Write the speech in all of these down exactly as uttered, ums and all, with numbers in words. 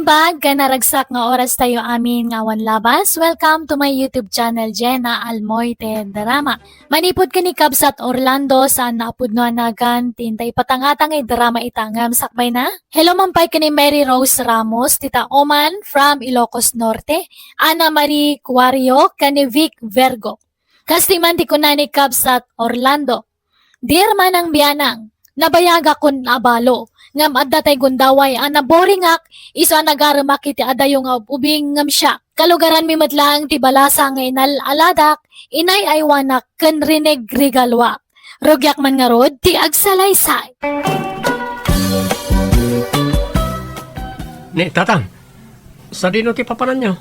Naimbag ken naragsak nga oras tayo amin nga awan labas. Welcome to my YouTube channel, Jenna Almoite Drama. Manipud ken ni Kabsat Orlando, saan nga a pudno a nagan, ti intay patangatan nga drama ita ngem sakbay na. Hello man pay ken ni Mary Rose Ramos, Tita Oman from Ilocos Norte, Ana Marie Cuario, ken ni Vic Vergo. Kastoy man ti kuna ni Kabsat Orlando, "Dear Manang Bianang, nabayagakon a balo, ngem adda tay gundaway a naboringak isu a nagaremak iti adayo nga ub-ubing ngem siak. Kalugaranmi met laeng ti balasang nga inal-aladak, inay-aywanak ken rinegregaluak. Rugiak man ngarud ti agsalaysay." Ni Tatang, sadino ti papananyo?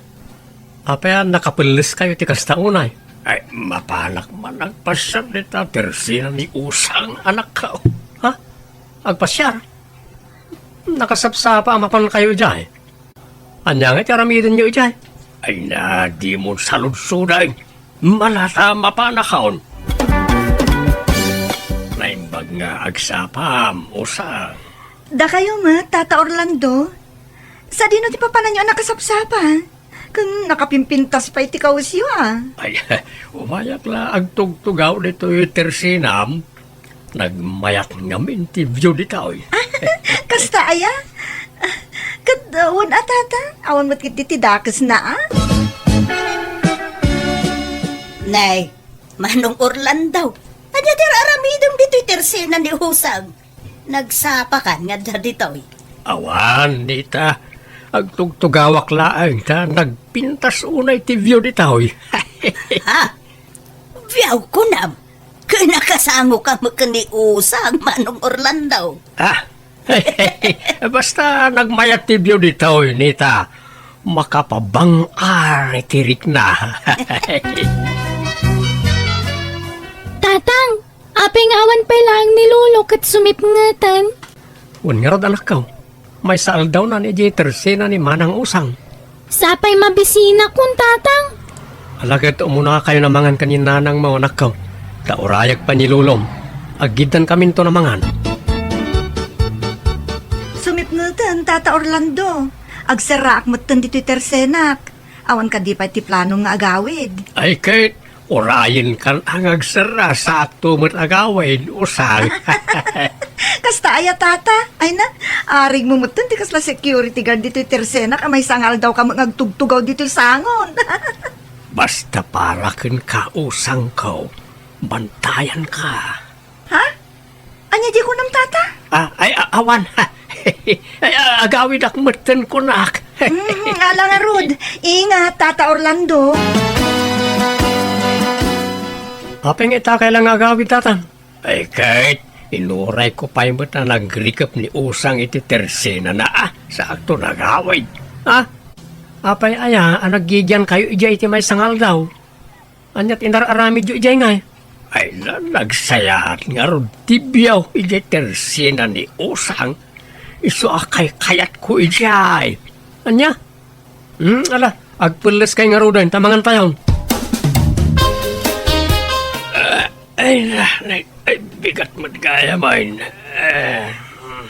Apay a nakapelles kayo ti kasta unay? Ay, mapanak man agpasiar dita tersena ni Usang, anakko. Ha? Agpasiar? Nakasapsapa a mapan kayo idiay. Ania nga ti aramidenyo idiay? Ay na, dimon saludsoday. Malata mapanakon. Naimbag nga agsapam, Usang. Dakayo met, Tata Orlando. Sadino ti papananyo a nakasapsapa? Ken nakapimpintas pay ti kawesyo, a. Ay, umayak la agtugtugaw ditoy tersenam. Nagmayat ngamin ti view ditoy. Kasta aya? Ket, uh, wen a, Tata? Awan met ketdi ti dakesna, a? Nay, Manong Orlando, ania ti ar-aramidem ditoy tersena ni Usang? Nagsapakan nga adda ditoy? Awan, Nita. Agtugtugawak laeng ta nagpintas unay ti view ditoy. Ha? View kunam? Ken nakasangoka met ken ni Usang, Manong Orlando? Ah, basta nagmayat ti view ditoy, Nita. Makapabang-ar iti rikna. Tatang, apay nga awan pay laeng ni Lolo ket sumipngeten? Wen ngarud, anakko. Maysa aldawnan idiay tersena ni Manang Usang. Sapay mabisinakon, Tatang. Ala ket umunakayon a mangan ken ni nanangmo, anakko. Ta urayek pay ni Lolom. Aggiddankaminton a mangan. Sumipngeten, Tata Orlando. Agserraak metten ditoy tersenak. Awan kadi pay ti plano nga agawid? Ay ket, urayenkan a nga agserra, saakto met agawid, Usang. Kasta aya, Tata? Ay na, arigmo metten ti kasla security guard ditoy tersenak a maysa nga aldawka met nga agtugtugaw ditoy sangon. Basta para kenka, Usangko, bantayanka. Ha? Ania di kunam, Tata? Ah, ay, a-, awan. Ay, a-, agawidak metten kunak. Mm, ala ngarud. Ingat, Tata Orlando. Apay nga ita kayat la nga agawid, Tata? Ay, ket, inurayko pay met a nagrikep ni Usang iti tersenana, a, saakto nga agawid. Ha? Apay aya a naggigiankayo idiay iti maysa nga aldaw? Ania ti inar-aramidyo idiay ngay? Ay, na, nagsayaat ngarud ti biaw idiay tersena ni Usang. Isu a kaykayatko idiay. Ania? Hmm, ala, agpelleskayo ngaruden, ta mangantayon. Ah, ay, na, na, ay, bigat met gayam. Eh, hmm.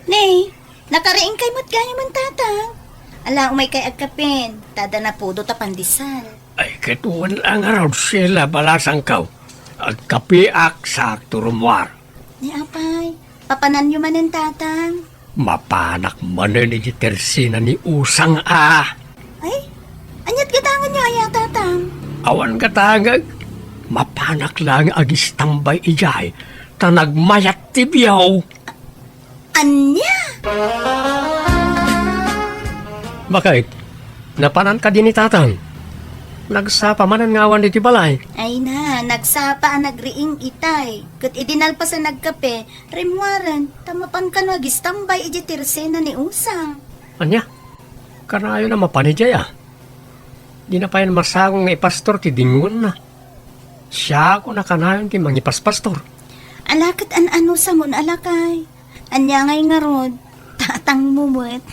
Nay, nakariingkay met gayam, Tatang. Ala, umaykay agkape, ta adda napudo ta pandesal. Ay, ket wen la ngarud, Sheila, balasangko. Agkapeak, saakto rummuar. Ni apay, papananyo manen, Tatang? Mapanak manen iti tersena ni Usang a. Ay, aniat gatangenyo aya, Tatang? Awan gatangek. Mapanak laeng agistambay idiay, ta nagmayat ti biaw. Ania? Bakit? Napanan kadi ni Tatang? Nagsapa manen nga awan iti balay. Ay na, nagsapa a nagriing itay. Ket idi nalpas a nagkape, rimmuaren, ta mapan kano agistambay iti tersena ni Usang. Ania? Kanayon a mapan idiay a. Dina pay masango nga ipastor ti dingoenna. Siak a kanayon ti mangipaspastor. Ala ket an-ano sangon a lakay. Ania ngay ngarud, tatangmo met.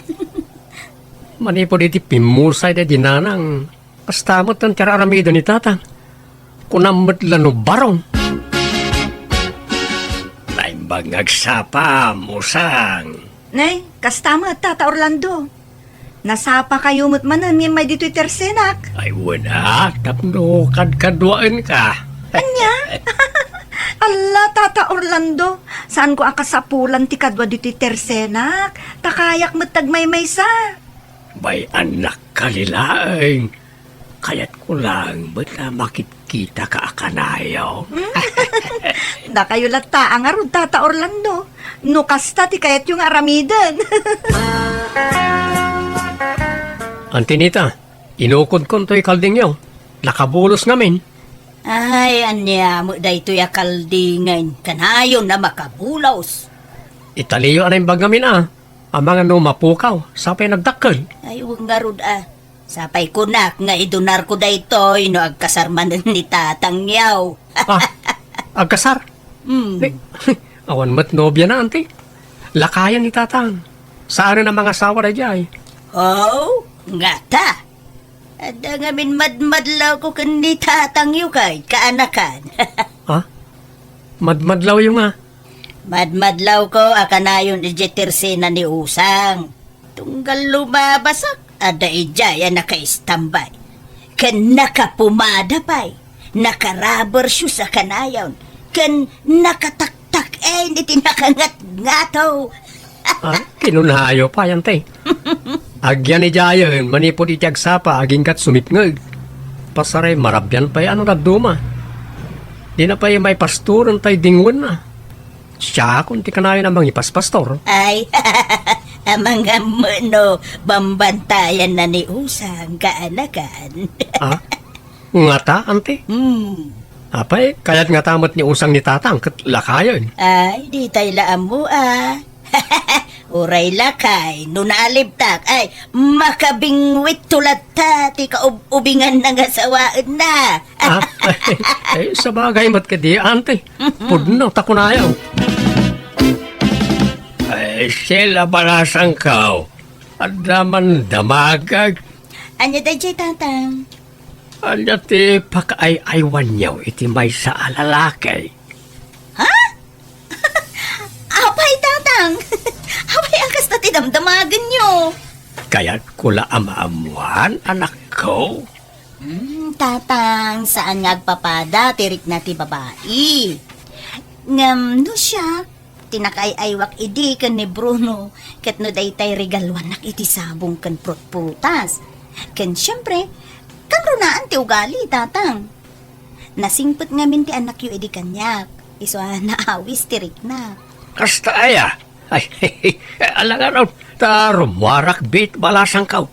Manipud iti pimmusay daydi nanang, kasta met ti ar-aramiden ni tatang. Kunam met la no barong. Naimbag nga agsapa, Usang. Nay, kasta met, Tata Orlando. Nasapakayo met manen nga immay ditoy tersenak. Ay, wen a, tapno kadkaduaenka. Ania? Alla, Tata Orlando, saanko a kasapulan ti kadua ditoy tersenak. Ta kayak met ti agmaymaysa. Bay, annak, kalilaeng. Kayatko lang met a makitkitaka a kanayon. Dakayo latta a ngarud, Tata Orlando. No kasta ti kayatyo nga aramiden. Antinita, inukodkon toy kaldingyo. Nakabulos ngamin. Ay, ania met daytoy a kaldingen? Kanayon a makabulos. Italiyo a naimbag ngamin a. Amangan no mapukaw, sapay nagdakkel. Ay, wen ngarud a. Sapay kunak nga idunarko daytoy no agkasar manen ni tatangyo. Ah, agkasar? Hmm. Ni, awan met nobiana, anti. Lakayan ni tatang. Saanen a mangasawa daydiay. Oh, ngata. Adda ngamin madmadlawko ken ni tatangyo kay kaanakan. Ha? Madmadlawyo nga? Madmadlawko a kanayon idiay tersena ni Usang. Tunggal lumabasak, adda idiay a nakaistambay. Ken nakapumada pay, naka-rubber shoes a kanayon, ken nakataktak-en iti nakangatngato. Ah, kinunayo pay, anti. Agyan idiayen manipud iti agsapa agingga't sumipngeg. Pasaray marabian pay a no dadduma. Dina pay maipastoren tay dingwenna. Siakon ti kanayon a mangipaspastor. Ay, amangan met no bambantayanna ni Usang kaanakan. Ah? Ngata, anti? Hmm. Apay, kayat ngata met ni Usang ni tatang ket lakayen. Ay, ditay la ammo a. Uray lakay, no naalibtak, ay, makabingwitto latta ti kaub-ubinganna nga sawaenna. Ah, ay, sabagay met kadi, anti. Pudno ta kunayo. Ay, Sel, a balasangko. Adda man damagek. Ania daydiay, tatang? Ania ti pakaay-aywanyo iti maysa a lalaki? Ha? Apay, tatang? Apay a kasta ti damdamagenyo? Kayatko la a maammuan, anakko. Hmm, tatang, saan nga agpapada ti rikna ti babai. Ngem no siak, ti nakaay-aywak idi ken ni Bruno, ket no daytay regaluannak iti sabong ken prutprutas. Ken siempre, kangrunaan ti ugali, tatang. Nasingpet ngamin ti annakyo idi kaniak, isu a naawis ti rikna. Kasta aya? Ay, alangan, ta rummuarak bit balasangko.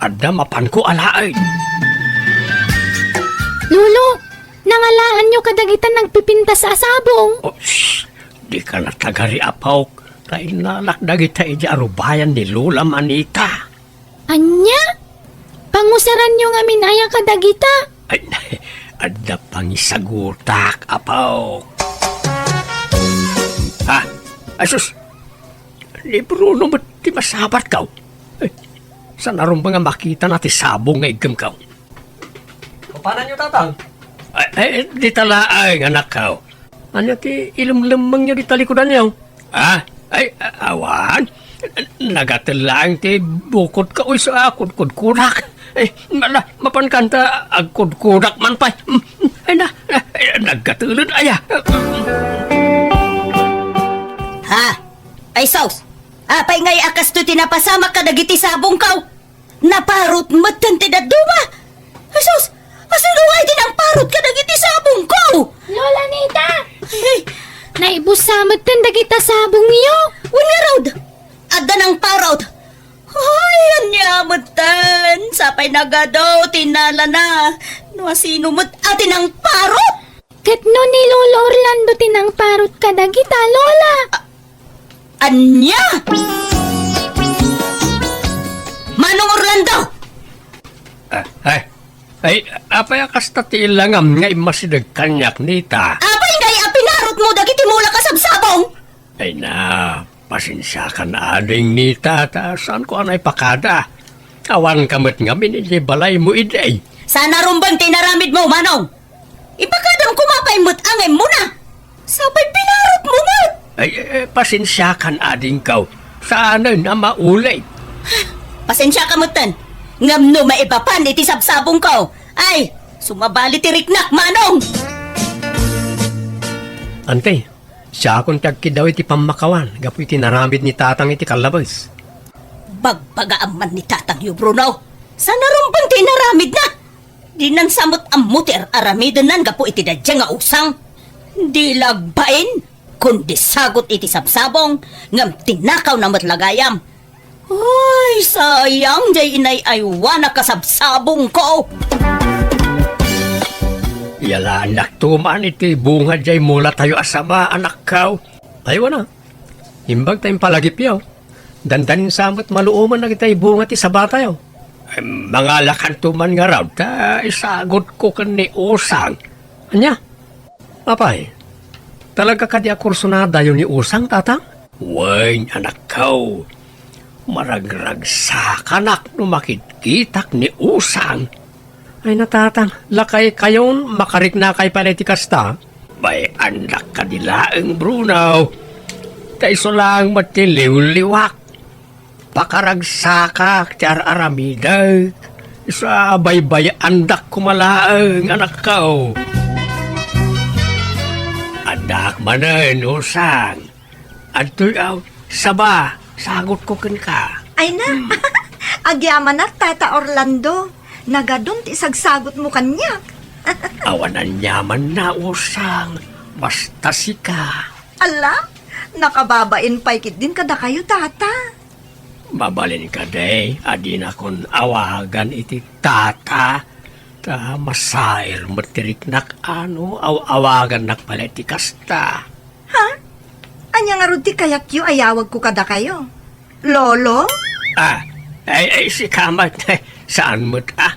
Adda mapanko alaen. Lolo, nangalaanyo kadagita nagpipintas a sabong? Oh, shh! Dika natagari, apok. Ta innalak dagita idi arubayan ni Lola Manita. Ania? Pangusaranyo ngamin aya kadagita? Ay, adda pangisagutak, apok. Ha? Asus! Ni Bruno met ti masabatko. Ay, saan a rumbeng a makitana ti sabong nga iggem ko? Papananyo, tatang? Ay, ay, dita laeng, anakko. Ania ti ilemlemmengyo dita likudanyo? Ah, ay, a-, awan. Nagatel laeng ti bukodko isu a kudkudkudak. Eh, mala, mapan kanta agkudkudak man pay. Ay na, na, naggatelen aya. Ha? Ay, sus! Apay ngay a kastoy ti napasamak kadagiti sabongko? Naparot metten ti dadduma! Jesus! Asino ngay ti nangparot kadagiti sabongko? Lola Nita! Ay! Naibussa metten dagita sabongyo! Wen ngarud, adda nangparot! Ay, ania metten? Sapay nagadu ti nalana. No asino met a ti nangparot? Ket no ni Lolo Orlando ti nangparot kadagita, Lola? A-, ania? Manong Orlando! Ah, ay, ay, apay a kasta ti ilangam nga immasideg kaniak, Nita? Apay ngay a pinarotmo dagiti mulak a sabsabong? Ay na, pasensiakan ading, Nita, ta saanko a naipakada. Awanka met ngamin idiay balaymo idi. Saan a rumbeng ti inaramidmo, Manong? Ipakadam koma pay met angay muna. Sapay pinarotmo met. Ay, eh, pasensiakan adingko. Saanen a mauli. Pasensiaka metten, ngem no maibapan iti sabsabongko, ay, sumabali ti riknak, Manong! Ante, siakon ti agkiddaw iti pammakawan gapu iti naramid ni Tatang iti kallabes. Bagbagaam man ni Tatangyo, Bruno. Saan a rumbeng ti inaramidna? Dinan sa met ammo ti ar-aramidennan gapu iti daydiay nga usang. Di la agbain, kundi sagut iti sabsabong, ngem tinakawna met la gayam. Ay, sayang, jay inay-aywanak a sabsabongko. Yalaannakto man iti bunga jay mulatayo a sama, anakko. Ay, wana. Imbag ta impalagipyo. Dandanin sa met maluoman dagiti bunga ti sabatayo. Ay, mangalakanto man ngarud ta isagutko ken ni Usang. Ania? Apay, talaga kadi a kursunadayo ni Usang, Tatang? Wen, anakko. Maragragsakanak no makitkitak ni Usang. Ay, natatang, lakay kayon, makariknakay pay iti kasta? Bay-annak kadi laeng, Bruno. Ta isu laeng met ti liwliwak. Pakaragsakak ti ar-aramidek. Isu a baybay-andak koma laeng, anakko. Addaak manen, Usang. Adtoy, aw, saba, sagutko kenka. Ay na, agyamanak, Tata Orlando. Nagadun ti isagsagutmo kaniak. Awan aniamanna, Usang. Basta sika. Ala, nakababain pay ketdin kadakayo, Tata. Mabalin kadi a dinakon awagan iti Tata, ta masair met ti riknak a no aw-awagannak pay iti kasta. Ha? Ania ngarud ti kayatyo a yawagko kadakayo? Lolo? Ah, ay, ay, sika met, saan met, ah?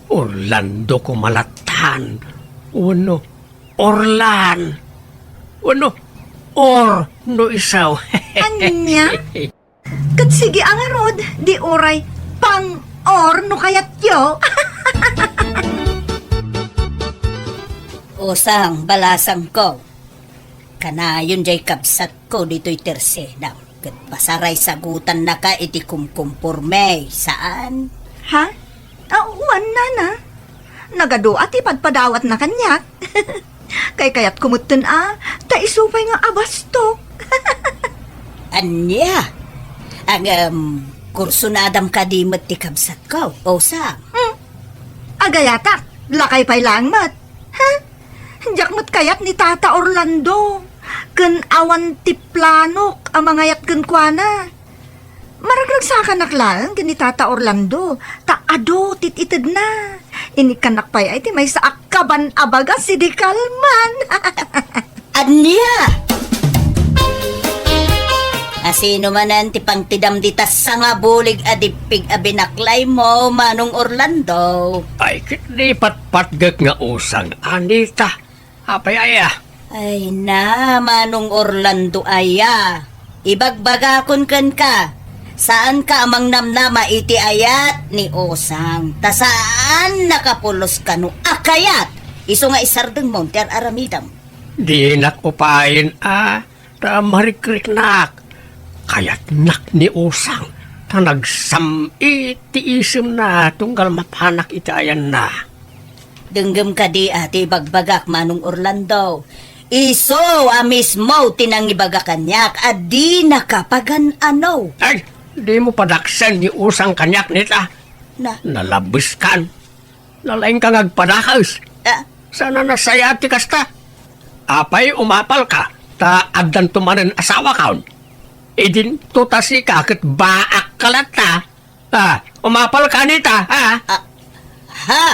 Orlando koma lattan. Wenno, Orlan. Wenno, Or, no isu. Ania? Ket sige a ngarud, di uray pang-or no kayatyo. Usang, balasangko. Kanayon jay kabsatko ditoy tersenam, ket pasaray sagutannaka iti kumkumporme, saan? Ha? Ah, wen, nana. Nagadu a ti padpadawatna kaniak. Kaykayatko metten a, ta isu pay nga abastok. Ania? Ngem, kursunadam kadi met ti kabsatko, Usang? Hmm. Agayatak, lakay pay laeng met. Ha? Diak met kayat ni Tata Orlando, ken awan ti planok a mangayat kenkuana. Maragragsakanak laeng ken ni Tata Orlando, ta adu ti itedna. Inikkannak pay ay ti maysa a kaban a bagas idi kalman. Ania? Asino manen ti pangtidam dita sangabulig a dippig a binaklaymo, Manong Orlando? Ay, ket di patpatgek nga Usang, Anita. Apay aya? Ay na, Manong Orlando aya. Ibagbagakon kenka, saanka a mangnamnama iti ayat ni Usang. Ta saan nakapulos kano a kayat, isu nga isardengmo ti ar-aramidam. Dinak upayen a, ta marikriknak. Kayatnak ni Usang, ta nagsam-it ti isemna tunggal mapanak iti ayanna. Denggem kadi a ti ibagbagak, Manong Orlando. Isu a mismo ti nangibaga kaniak a dinaka pagan-ano. Ay, dimo padaksen ni Usang kaniak, Nita. Na? Nalabeskan. Nalaingka nga agpadakes. Ah. Saan a nasayaat ti kasta? Apay, umapalka, ta addanto manen asawakon. Idinto ta sika ket baakka latta. Ah, umapalka, Anita, ha? Ah, ha?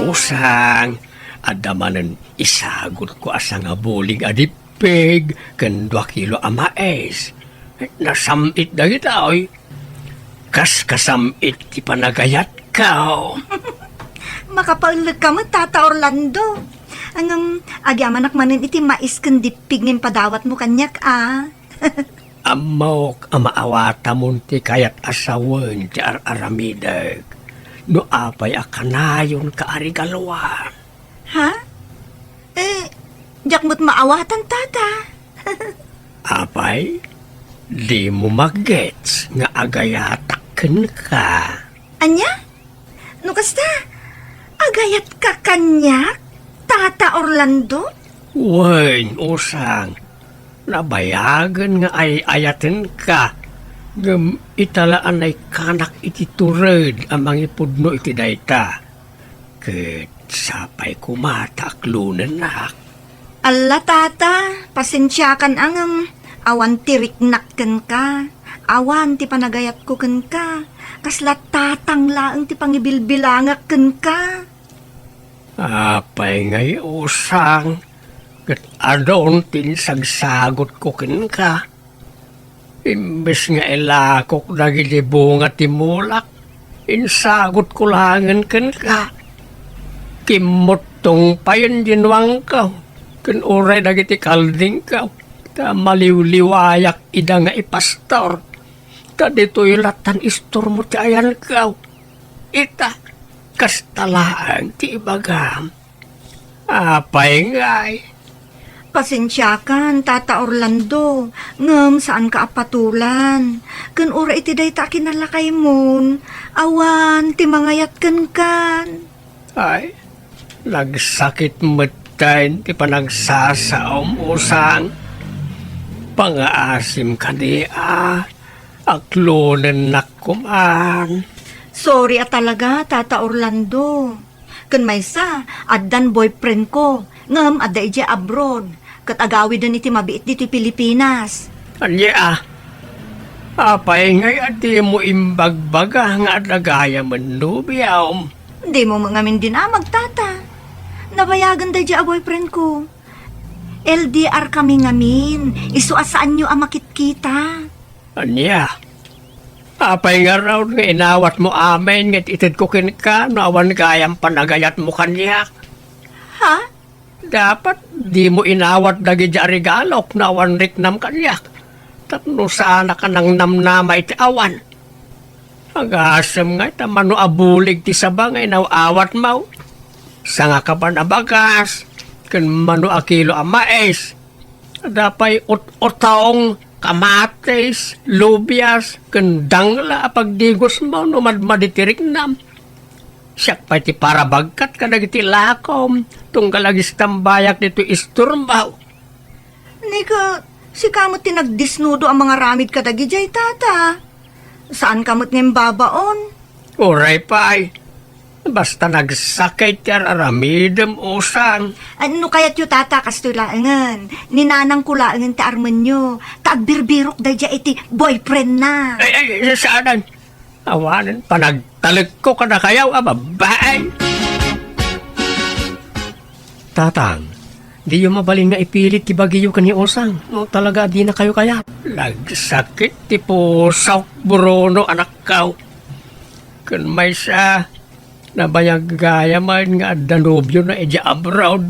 Usang, adda manen isagutko a sangabulig a dippig ken dua kilo a mais. Nasam-it dagitoy. Kas kasam-it ti panagayatko. Makapaellek ka met, Tata Orlando. Ngem, agyamanak manen iti mais ken dippig nga impadawatmo kaniak, a. Ammok a maawatamon ti kayat a sawen ti ar-aramidek no apay a kanayonka a regaluan. Ha? Eh, diak met maawatan, Tata. Apay, Dimo magets nga agayatak kenka. Ania? No kasta, agayatka kaniak, Tata Orlando? Wen, usang, nabayagen nga ay-ayatenka, ngem ita la a naikkanak iti tured a mangipudno iti dayta. Ket sapay koma ta aklonennak. Alla, Tata, pasensiakan a ngem awan ti riknak kenka. Awan ti panagayatko kenka. Kasla tatang laeng ti pangibilbilangak kenka. Apay ngay, usang, ket adun ti insagsagutko kenka. Imbes nga ilakok dagiti bunga ti mulak, insagutko laengen kenka. Kimmuttong payen dinuangko, ken uray dagiti kaldingko, ta maliwliwayak ida nga ipastor. Ta ditoy lattan istormo ti ayanko. Ita, kasta laeng ti ibagam. Apay ngay? Pasensiakan, Tata Orlando, ngem saanka a patulan. Ken uray iti dayta a kinalakaymon, awan ti mangayat kenkan. Ay, nagsakit metten ti panagsasaom, usang. Pangaasim kadi a, aklonennak koman. Sorry a talaga, Tata Orlando. Ken maysa, addan boyfriend ko, ngem adda idiay abroad, ket agawiden iti mabiit ditoy Pilipinas. Ania? Apay ngay a dimo imbagbaga nga adda gayamen nobiom? Dimo met ngamin dinamag, Tata. Nabayagen daydiay a boyfriend ko. L D R kami ngamin, isu a saanyo a makitkita. Ania? Apay ngarud nga inawatmo amin nga itedko kenka no awan gayam panagayatmo kaniak? Ha? Dapat dimo inawat dagiti a regalok no awan riknam kaniak, tapno saanak a nangnamnama iti awan. Agasem ngay ta mano a bulig ti saba nga inaw-awatmo, sangakaban a bagas, ken mano a kilo a mais. Adda pay ut-utong, kamatis, lubias, ken dangla a pagdigosmo no madmadi ti riknam. Siak pay ti parabagkat kadagiti lakom, tunggal agistambayak ditoy istormo. Ni ket, sika met ti nagdisnudo a mangaramid kadagidiay, Tata. Saanka met nga imbabaon? Uray pay. Basta nagsakit ti ar-aramidem, usang. Ah, no kayatyo, Tata, kastoy laengen. Ni nanangko laengen ti armenyo. Ta agbirbirok daydiay iti boyfriendna. Ay, ay, saanen. Awanen panagtalekko kadakayo a babbai. Tatang, diyo mabalin nga ipilit ti bagiyo ken ni Usang no talaga a dinakayo kayat. Nagsakit ti pusok, Bruno, anakko. Ken maysa, nabayag gayamen nga adda nobiona idiay abroad.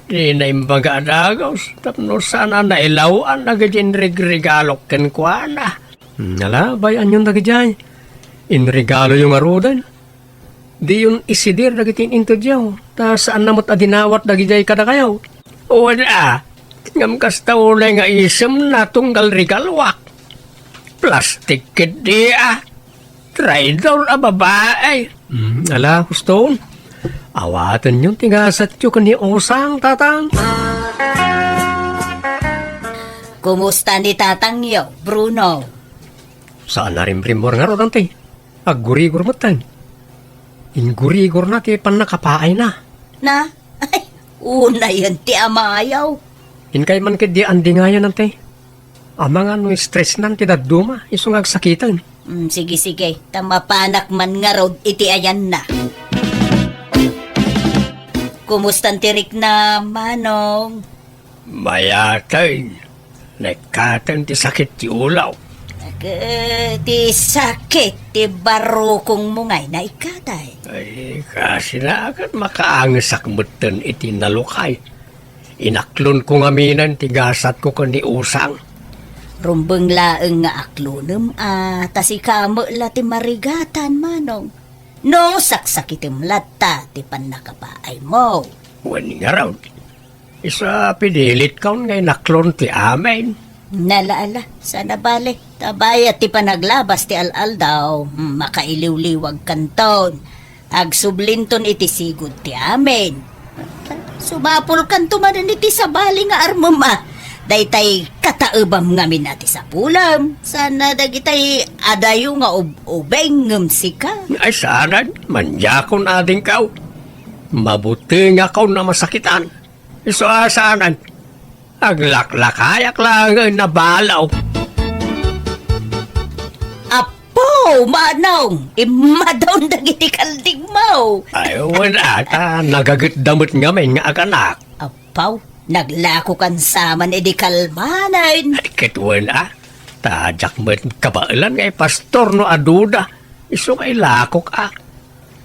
Dina imbaga a dagus tapno saan a nailaw-an dagiti inregregalok kenkuana. Hmm, ala, bay-anyon dagidiay. Inregaloyo ngaruden. Diyon isidir dagiti in-intedyo, ta saanna met a dinawat dagidiay kadakayo. Wen a, ngem kasta unay nga isemna tunggal regaloak. Plastik ketdi a. Traidor a babai. Hmm, ala, huston. Awatenyon ti gasatyo ken ni Usang, Tatang. Kumusta ni tatangyo, Bruno? Saan a rimrimmuar ngarud, Auntie. Aggurigor metten. Inggurigorna ti pannakapaayna. Na? Ay, unayen ti amayo. Inkay man ketdi andingayan, Auntie. Amangan no stressnan ti dadduma, isu nga agsakiten. Mm, sige, sige. Ta mapanak man ngarud iti ayanna. Kumustan ti rikna, Manong? Mayaten. Naikkaten ti sakit ti ulaw. Ket ti sakit ti barukongmo ngay naikkatay. Ay, kasina ket makaangesak metten iti nalukay. Inaklonko ngaminen ti gasatko ken ni Usang. Rumbeng laeng nga aklonem a, ta sika met la ti marigatan, Manong. No saksakitem latta ti pannakapaaymo. Wen ngarud, isu a pinilitkon nga inaklon ti amin. Nala, ala, sana bale. Ta bayat ti panaglabas ti al-aldaw, makailiwliwagkanton. Agsublinton iti sigud ti amin. Sumapulkanto manen iti sabali nga armem a. Daytay kataebam ngamin a ti sapulem. Sana dagitay adayo nga ub-, ubeng ngem sika. Ay, saanen, mandiakon adingkaw. Mabutengakon a masakitan. Isu a saanen. Aglaklakayak laengen a balaw. Apo, manong, immadon dagiti kaldingmo. Ay, wen a, ta nagagetda met ngamin nga aganak. Apo, naglakokan saman idi kalmanen. Ay, ket wen a, ta diak met kabaelan nga ipastor no aduda. Isu nga ilakok a.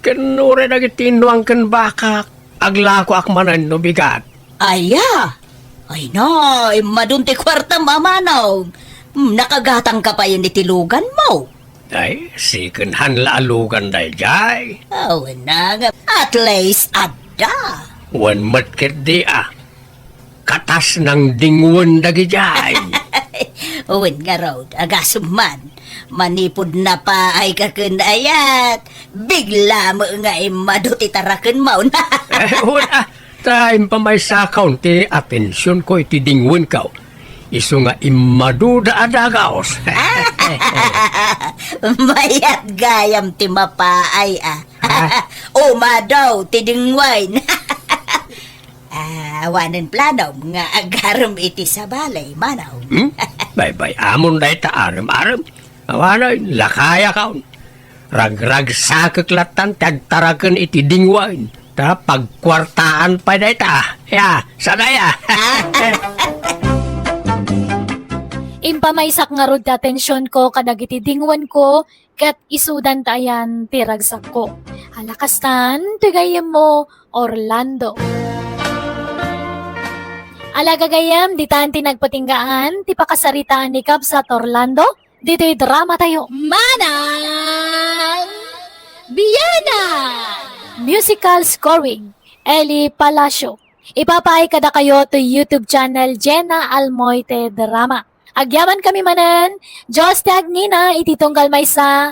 Ken uray dagiti innuang ken bakak, aglakoak manen no bigat. Aya? Ay na, immadon ti kuartam a manong. Hmm, nakagatangka payen iti luganmo? Ay, second hand la a lugan daydiay. Awan na nga, at least adda. Wen met ketdi a. Katas nang dingwen dagidiay. Wen ngarud, agasem man. Manipud napaayka ken ayat, bigla met nga immadu ti tarakenmo. Eh, wen a, ta impamaysakon ti atensionko iti dingwenko. Isu nga immaduda a dagaos. Mayat gayam ti mapaay a. Ah. Umadu ti dingwen. Ah, awanen planom nga agarem iti sabali, manong. Hmm? Baybay-amon dayta arem-arem. Awanen, lakayakon. Ragragsakek lattan ti agtaraken iti dingwen. Ta pagkuartaan pay dayta. Ya, sadaya. Impamaysak ngarud ti atensionko kadagiti dingwenko, ket isudan ta ayan ti ragsakko. Ala kastan, ti gayyemmo, Orlando. Ala gagayyem, ditan ti nagpatinggaan ti pakasaritaan ni Kabsat Orlando ditoy drama tayo. Manang Biana! Musical scoring, Eli Palacio. Ipapaay kadakayo to YouTube channel Jenna Almoite Drama. Agyamankami manen, Dios ti agnina iti tunggal maysa.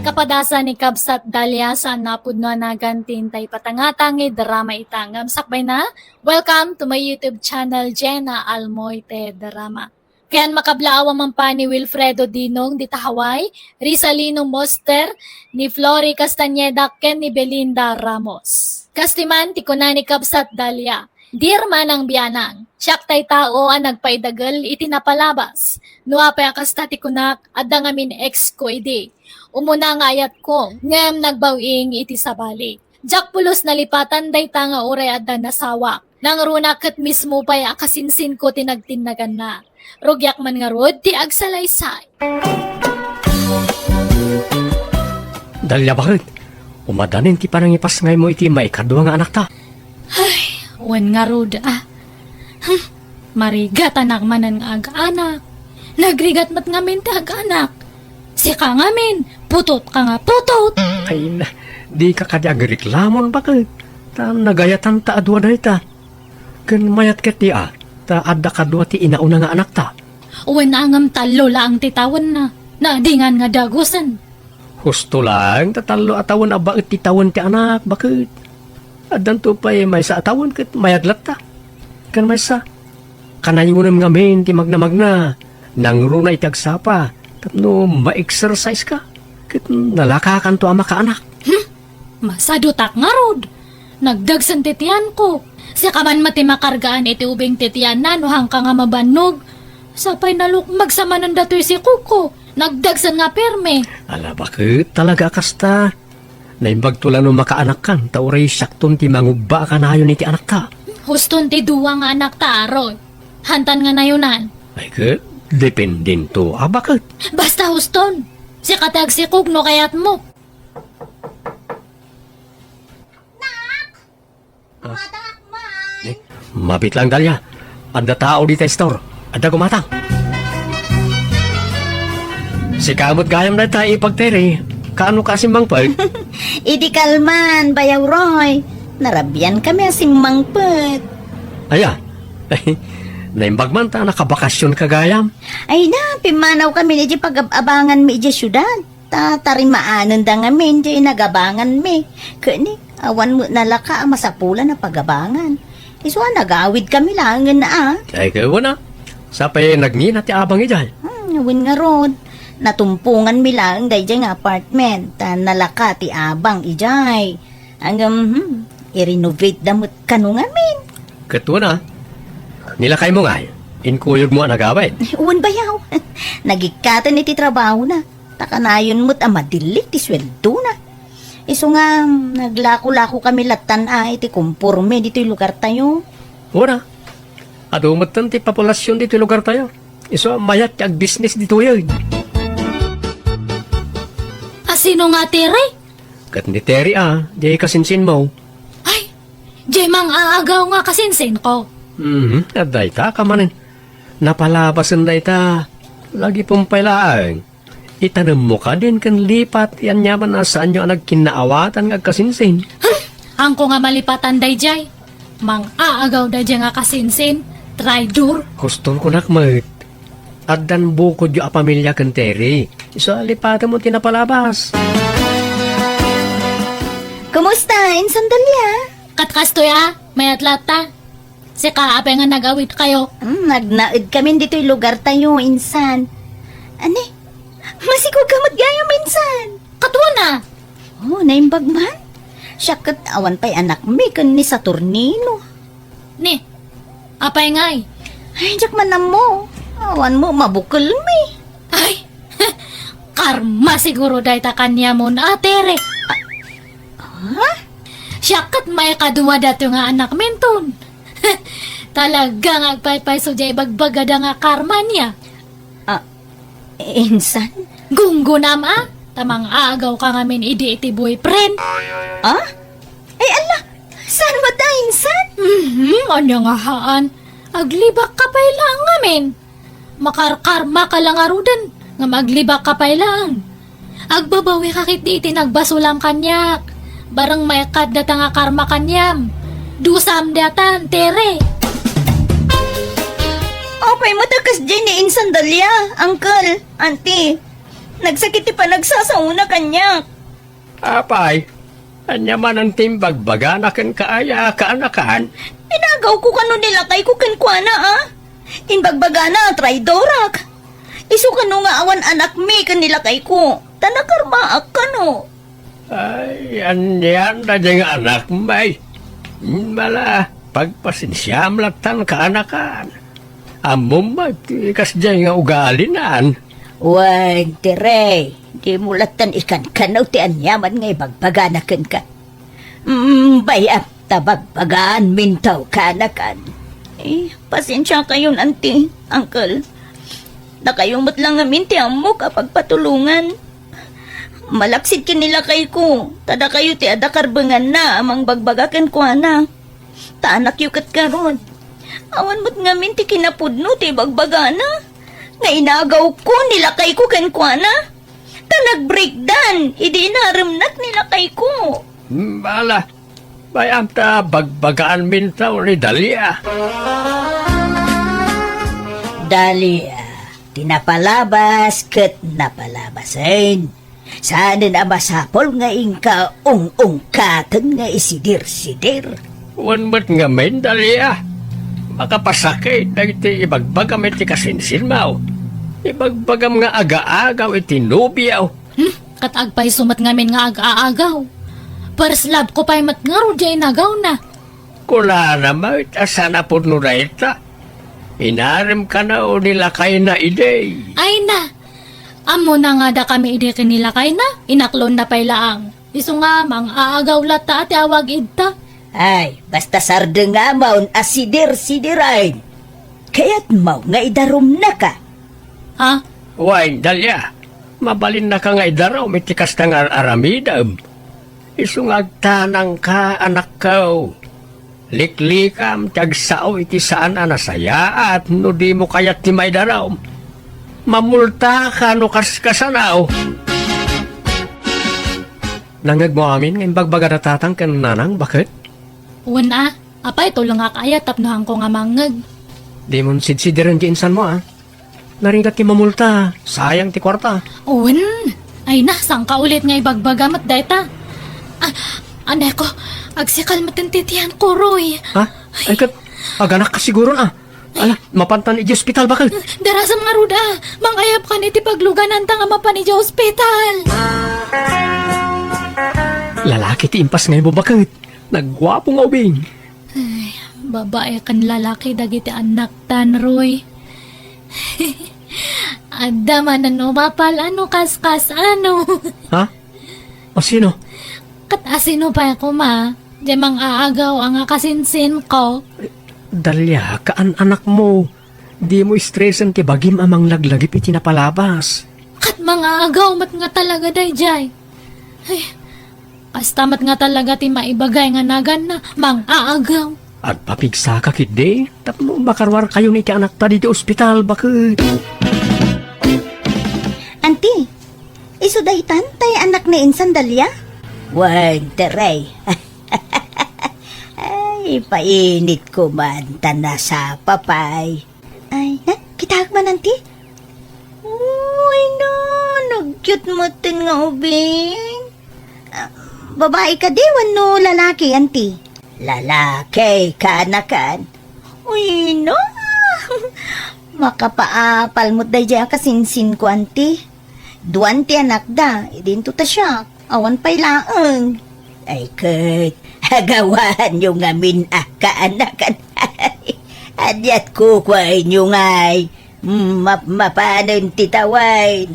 Kapadasan ni Kabsat Dalia, saan a pudno a nagan ti intay patangtang nga drama ita ngem sakbayna. Welcome to my YouTube channel, Jenna Almoite Drama. Ken makablaaw a mangpan ni Wilfredo Dinong dita Hawaii, Rizalino Moster, ni Flory Castañeda, ken ni Belinda Ramos. Kastoy man ti kuna ni Kabsat Dalia, "Dear Manang Bianang, siak tay tao a nagpaidagel iti napalabas. No apay a kasta ti kunak, adda ngamin ex ko idi. Umuna nga ayatko, ngem nagbaw-ing iti sabali. Diak pulos nalipatan dayta nga uray adda nasawak. Nangruna ket mismo pay a kasinsinko ti nagtinnaganna. Rugiak man ngarud ti agsalaysay." Dalia, baket, umadanin ti panangipasngaymo iti maikadua nga anakta? Ay, wen ngarud a. Hmm, marigatanak manen nga ag-anak. Nagrigat met ngamin ti ag-anak. Sika ngamin, putotka nga putot. Ay na, dika kadi agreklamon, baket. Ta nagayatanta a dua dayta. Ken mayat ketdi a, ta adda kadua ti inauna nga anakta. Wen a ngem tallo laeng ti tawenna. Nadingan nga dagusen. Husto laeng ta tallo a tawen a baet ti tawen ti anak, baket. Addanto pay maysa a tawen ket mayat latta. Ken maysa, kanayunem ngamin ti magnamagna, nangruna iti agsapa, tapno ma-exercise ka, ket nalakakanto a makaanak. Hmm? Masadutak ngarud. Nagdagsen ti tianko. Sika man met ti makargaan iti ubing ti tianna no haanka nga mabannog. Sapay nalukmeg sa manen datoy sikogko. Nagdagsen nga perme. Ala, baket talaga a kasta. Naimbagto la no makaanakkan, ta uray siakton ti mangubba a kanayon iti anakta. Huston ti dua nga anakta, Aroy. Hantan nga nayonan. Ay, ket, dependento a baket. Basta huston. Sika ti agsikog no kayatmo. Nak! Ah. Kumatang man! Eh, mabit lang, Dalia. Adda tao dita store. Adda gumatang. Sika met gayam dayta ipagteri. Kaano ka simmangpet? Idi kalman, Bayaw Roy. Narabian kami a simmangpet. Aya, naimbag man ta nakabakasyon ka gayam. Ay na, pimmanaw kami ni di pagab-abangan mi idiay siudad. Ta tarimaanenda ngamin di nagabangan mi. Kani, awan met nalaka a masapulan a pagabangan. Isu a nagawid kami laengen a. Ay, kayo na. Sapay nagngina ti abang idiay. Hmm, wen ngarud. Natumpongan mi laeng daydiay nga apartment. Ta nalaka ti abang idiay. Ngem, hmm, i-renovate da met kano ngamin. Ket wen a. Nilakaymo ngay. Inkuyogmo a nagawid. Wen bayaw. Nagikkaten iti trabahona. Ta kanayon met a madillit ti sueldona. Isu nga, naglako-lako kami lattan a iti komporme ditoy lugartayo. Wen a, adu metten ti populasion ditoy lugartayo. Isu a mayat ti agbisnis ditoyen. A sino nga Tere? Ket ni Tere a, di kasinsinmo. Ay, di mang-aagaw nga kasinsinko. Mhm, adda ita ka manen. Napalabasen dayta. Lagi pay laeng. Itanammo kadin ken lipat ti aniaman a saanyo a nagkinnaawatan nga agkasinsin. Hmm, haanko nga malipatan daydiay. Mang-aagaw daydiay nga kasinsin, traidor. Kustom kunak met. Addan bukodyo a pamilia ken Tere. Isu a lipatem ti napalabas. Kumusta, Insan Dalia? Ket kastoy a, mayat latta. Sika, apay nga nagawidkayo? Hmm, nagnaed kami ditoy lugartayo, insan. Ani? Masigurka met gayam, insan? Ket wen a. Oh, naimbag man. Siak ket awan pay anakmi ken ni Saturnino. Ni, apay ngay? Ay, diak man ammo. Awan met mabukelmi. Ay, karma siguro dayta kaniamon a, Tere. Ha? Siak ket maikadua daytoy nga anakminton. Talaga nga agpaypayso diay ibagbagada nga karma nia. Ah, insan? Gunggonam a, ta mang-aagawka ngamin idi iti boyfriend. Ah? Ay, ala, saan met a, insan? Mhm, ania nga haan? Aglibakka pay laeng ngamin. Makarkarmaka la ngaruden, ngem aglibakka pay laeng. Agbabawika ketdi iti nagbasolam kaniak. Bareng maikad dayta nga karma kaniam. Dusam daytan, Tere. Apay met a kasdiay ni Insan Dalia, Uncle, Auntie? Nagsakit ti panagsasaona kaniak. Apay, ania manen ti imbagbagana kenka aya, kaanakan? Inagawko kano ni lakayko kenkuana, a? Imbagbagana a traidorak. Isu kano nga awan anakmi ken ni lakayko, ta nakarmaak kano. Ay, anian daydiay nga anakmi? Bala, pagpasensiam lattan, kaanakan. Ammom met ti kasdiay nga ugalinan. Wen, Tere, dimo lattan ikankanaw ti aniaman nga ibagbagana kenka. Mm, bay-am ta bagbagaanminto, kaanakan. Eh, pasensiakayon, Auntie, Uncle. Dakayo met la ngamin ti ammok a pagpatulongan. Malaksid ken ni lakayko, ta dakayo ti adda karbenganna a mangbagbaga kenkuana. Ta anakyo ket ngarud. Awan met ngamin ti kinapudno ti ibagbagana nga inagawko ni lakayko kenkuana. Ta nagbreakdan idi inaremnak ni lakayko. Bala, bay-am ta bagbagaanminto ni Dalia. Dalia, ti napalabas ket napalabasen. Saanen a masapul nga inka ung-ungkaten nga isidir-sidir. Wen met ngamin, Dalia. Makapasakit dagiti ibagbagam iti kasinsinmo. Ibagbagam nga agaagaw iti nobiom. Hmm, ket agpayso met ngamin nga agaagaw. First love ko pay met ngarud diay inagawna. Kunana met a saan a pudno dayta. Inarem kano ni lakayna idi. Ay na, ammona nga dakami idi ken ni lakayna, inaklonna pay laeng. Isu nga, mang-aagaw latta a ti awag idta. Ay, basta sardengamon a sidir-sidiren. Kayatmo nga idarumnaka? Ha? Wen, Dalia, mabalinnaka nga idarum iti kasta nga ar-aramidem. Isu nga agtanangka, anakko. Liklikam ti agsao iti saan a nasayaat no dimo kayat ti maidarum. Mamultaka no kaskasano. Nangngegmo amin nga imbagbagada tatang ken nanang, baket? Wen a, apay tulongak aya tapno haanko nga mangngeg? Dimon sidsidiren ti insanmo a. Narigat ti mamulta, sayang ti kuarta. Wen, ay na, saan ka ulit nga ibagbaga met dayta? Ah, aneko, agsikal met ti tianko, Roy. Ha? Ay ket, aganakka siguron a. Ala, mapantan idiay ospital, baket. Darasam ngarud a, mangayabkan iti paglugananta nga mapan idiay ospital. Lalaki ti impas nga ibo, baket. Nagguapo nga ubing. Ay, babae ken lalaki dagiti annaktan, Roy. Adda manen umapal a no kaskasano. Ha? Asino? Ket asino pay koma, diay mang-aagaw a nga kasinsinko? Dalia, kaan-anakmo. Dimo stresen ti bagim a manglaglagip iti napalabas. Ket mang-aagaw met nga talaga daydiay. Ay, kasta met nga talaga ti maibagay nga naganna, mang-aagaw. Agpapigsaka ketdi, tapno makaruarkayon iti anakta ditoy ospital, baket. Anti, isu daytan tay anak ni insan Dalia? Wen, Tere. Ay, painit ko man, ta nasapa pay. Ay, na, kitaek man, anti? Uy, na, nagyot metten nga ubing. Ah, babae kadi wenno lalaki, anti? Lalaki, kaanakan. Uy, na. Makapaapal met daydiay a kasinsinko, anti. Duan ti anakda, idinto ta siak, awan pay laeng. Ay ket, agawanyo ngamin a kaanakan. Aniat kukuaenyo ngay, map-, mapanen ti tawen.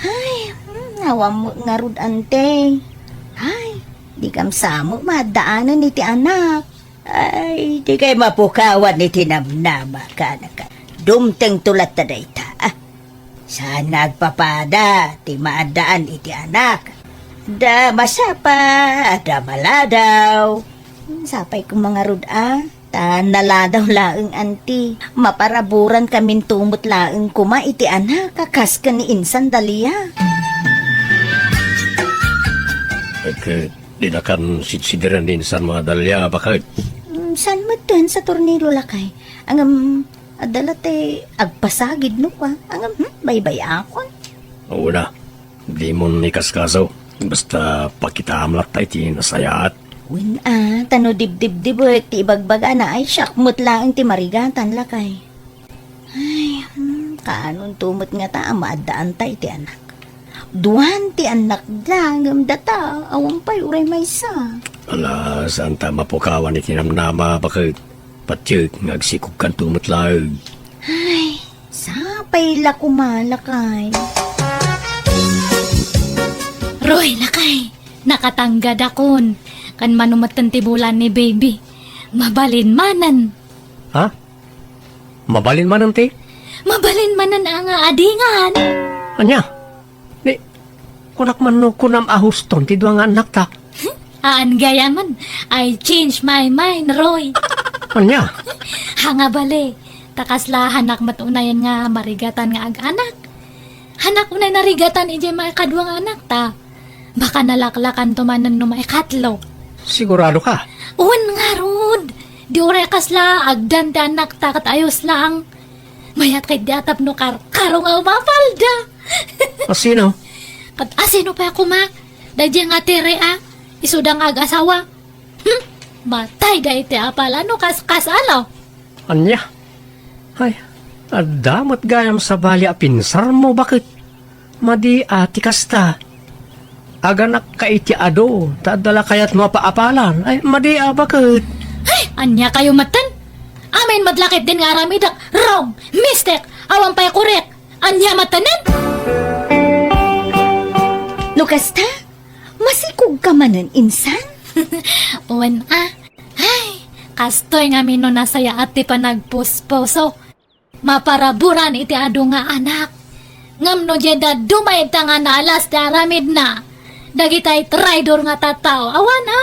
Ay, hmm, awan met ngarud, ante. Ay, dikam sa met maaddaanen iti anak. Ay, dikay mapukawan iti namnama, kaanakan. Dumtengto latta dayta, ah. Saan nga agpapada ti maaddaan iti anak? Adda masapa, adda maladaw. Sapay koma ngarud a, ta naladaw laeng, anti. Maparaburankaminto met laeng koma iti anak a kas ken ni insan Dalia. Ket, dinakan sidsidiren ni insan nga Dalia, baket. Mm, saan metten sa tornilo, lakay? Ngem, adda la ti agpasagid no kua. Ngem, hmm, baybay-akon. Wen a, dimon ikaskaso. Basta pakitaam latta iti nasayaat. Wen a, ta no dibdibdibek ti ibagbagana, ay siak met laeng ti marigatan, lakay. Ay, hmm, kaanonto met ngata a maaddaanta iti anak? Duan ti annakda, ngem data, awan pay uray maysa. Ala, saanta mapukawan iti namnama, baket. Patiek nga agsikogkanto met laeng. Ay, sapay la koma, lakay. Roy, lakay, nakatanggadakon. Kan mano metten ti bulan ni baby. Mabalin manen. Ha? Mabalin manen ti? Mabalin manen a nga adingan. Ania? Ni, kunak man no kunam a huston ti dua nga annakta. Aan gayamen, I change my mind, Roy. Ania? Ha nga bale, ta kasla hanak met unayen nga marigatan nga ag-anak. Hanak unay narigatan idiay maikadua nga anakta. Baka nalaklakanto manen no maikatlo. Sigurado ka? Wen ngarud. Di uray kasla agdan ti annakta ket ayos lang. Mayat ket di a tapno karkaro nga umapalda. Asino? Ket asino pay koma? Daydiay nga Tere a, isuda nga ag-asawa. Hmm, matayda iti apal a no kas-, kasano? Ania? Ay, adda met gayam sabali a pinsarmo, baket? Madi a ti kasta. Aganakka iti adu, ta adda la kayatmo a paapalan. Ay, madi a, baket? Ay, ania kayo metten? Amin met la ketdin nga aramidak, wrong, mistake, awan pay korek. Ania metten? No kasta, masikogka manen, insan? Wen a. Ay, kastoy ngamin no nasayaat ti panagpuspuso. Maparaburan iti adu nga anak. Ngem no diay dadduma ita nga naalas ti aramidna, dagitay traidor nga tattao, awan a,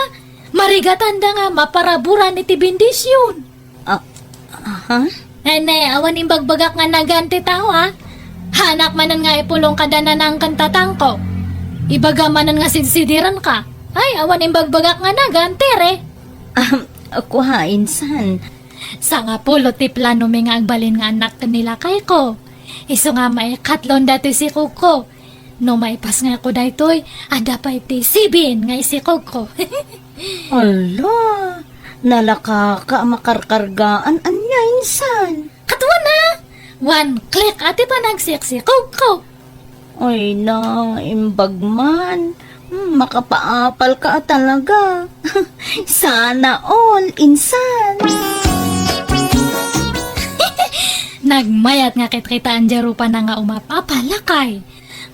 marigatanda nga maparaburan iti bendision. Ah, aha? Nene, awan imbagbagak nga nagan ti tao, a. Hanak manen nga ipulong kada nanang ken tatangko. Ibaga manen nga sidsidirenka. Ay, awan imbagbagak nga nagan, Tere. Ah, Kua, insan. Sangapulo ti plano mi nga agbalin nga annak ken ni lakayko. Isu nga maikatlon datoy sikogko. No maipasngayko daytoy, adda pay ti sibin nga isikogko. Ala, nalakaka a makarkargaan ania, insan? Katuana, one click a ti panagsiksikogko. Ay na, imbag man. Hmm, makapaapal ka talaga. Sana all, insan. Nagmayat nga kitkitaan di rupana nga umapapalakay.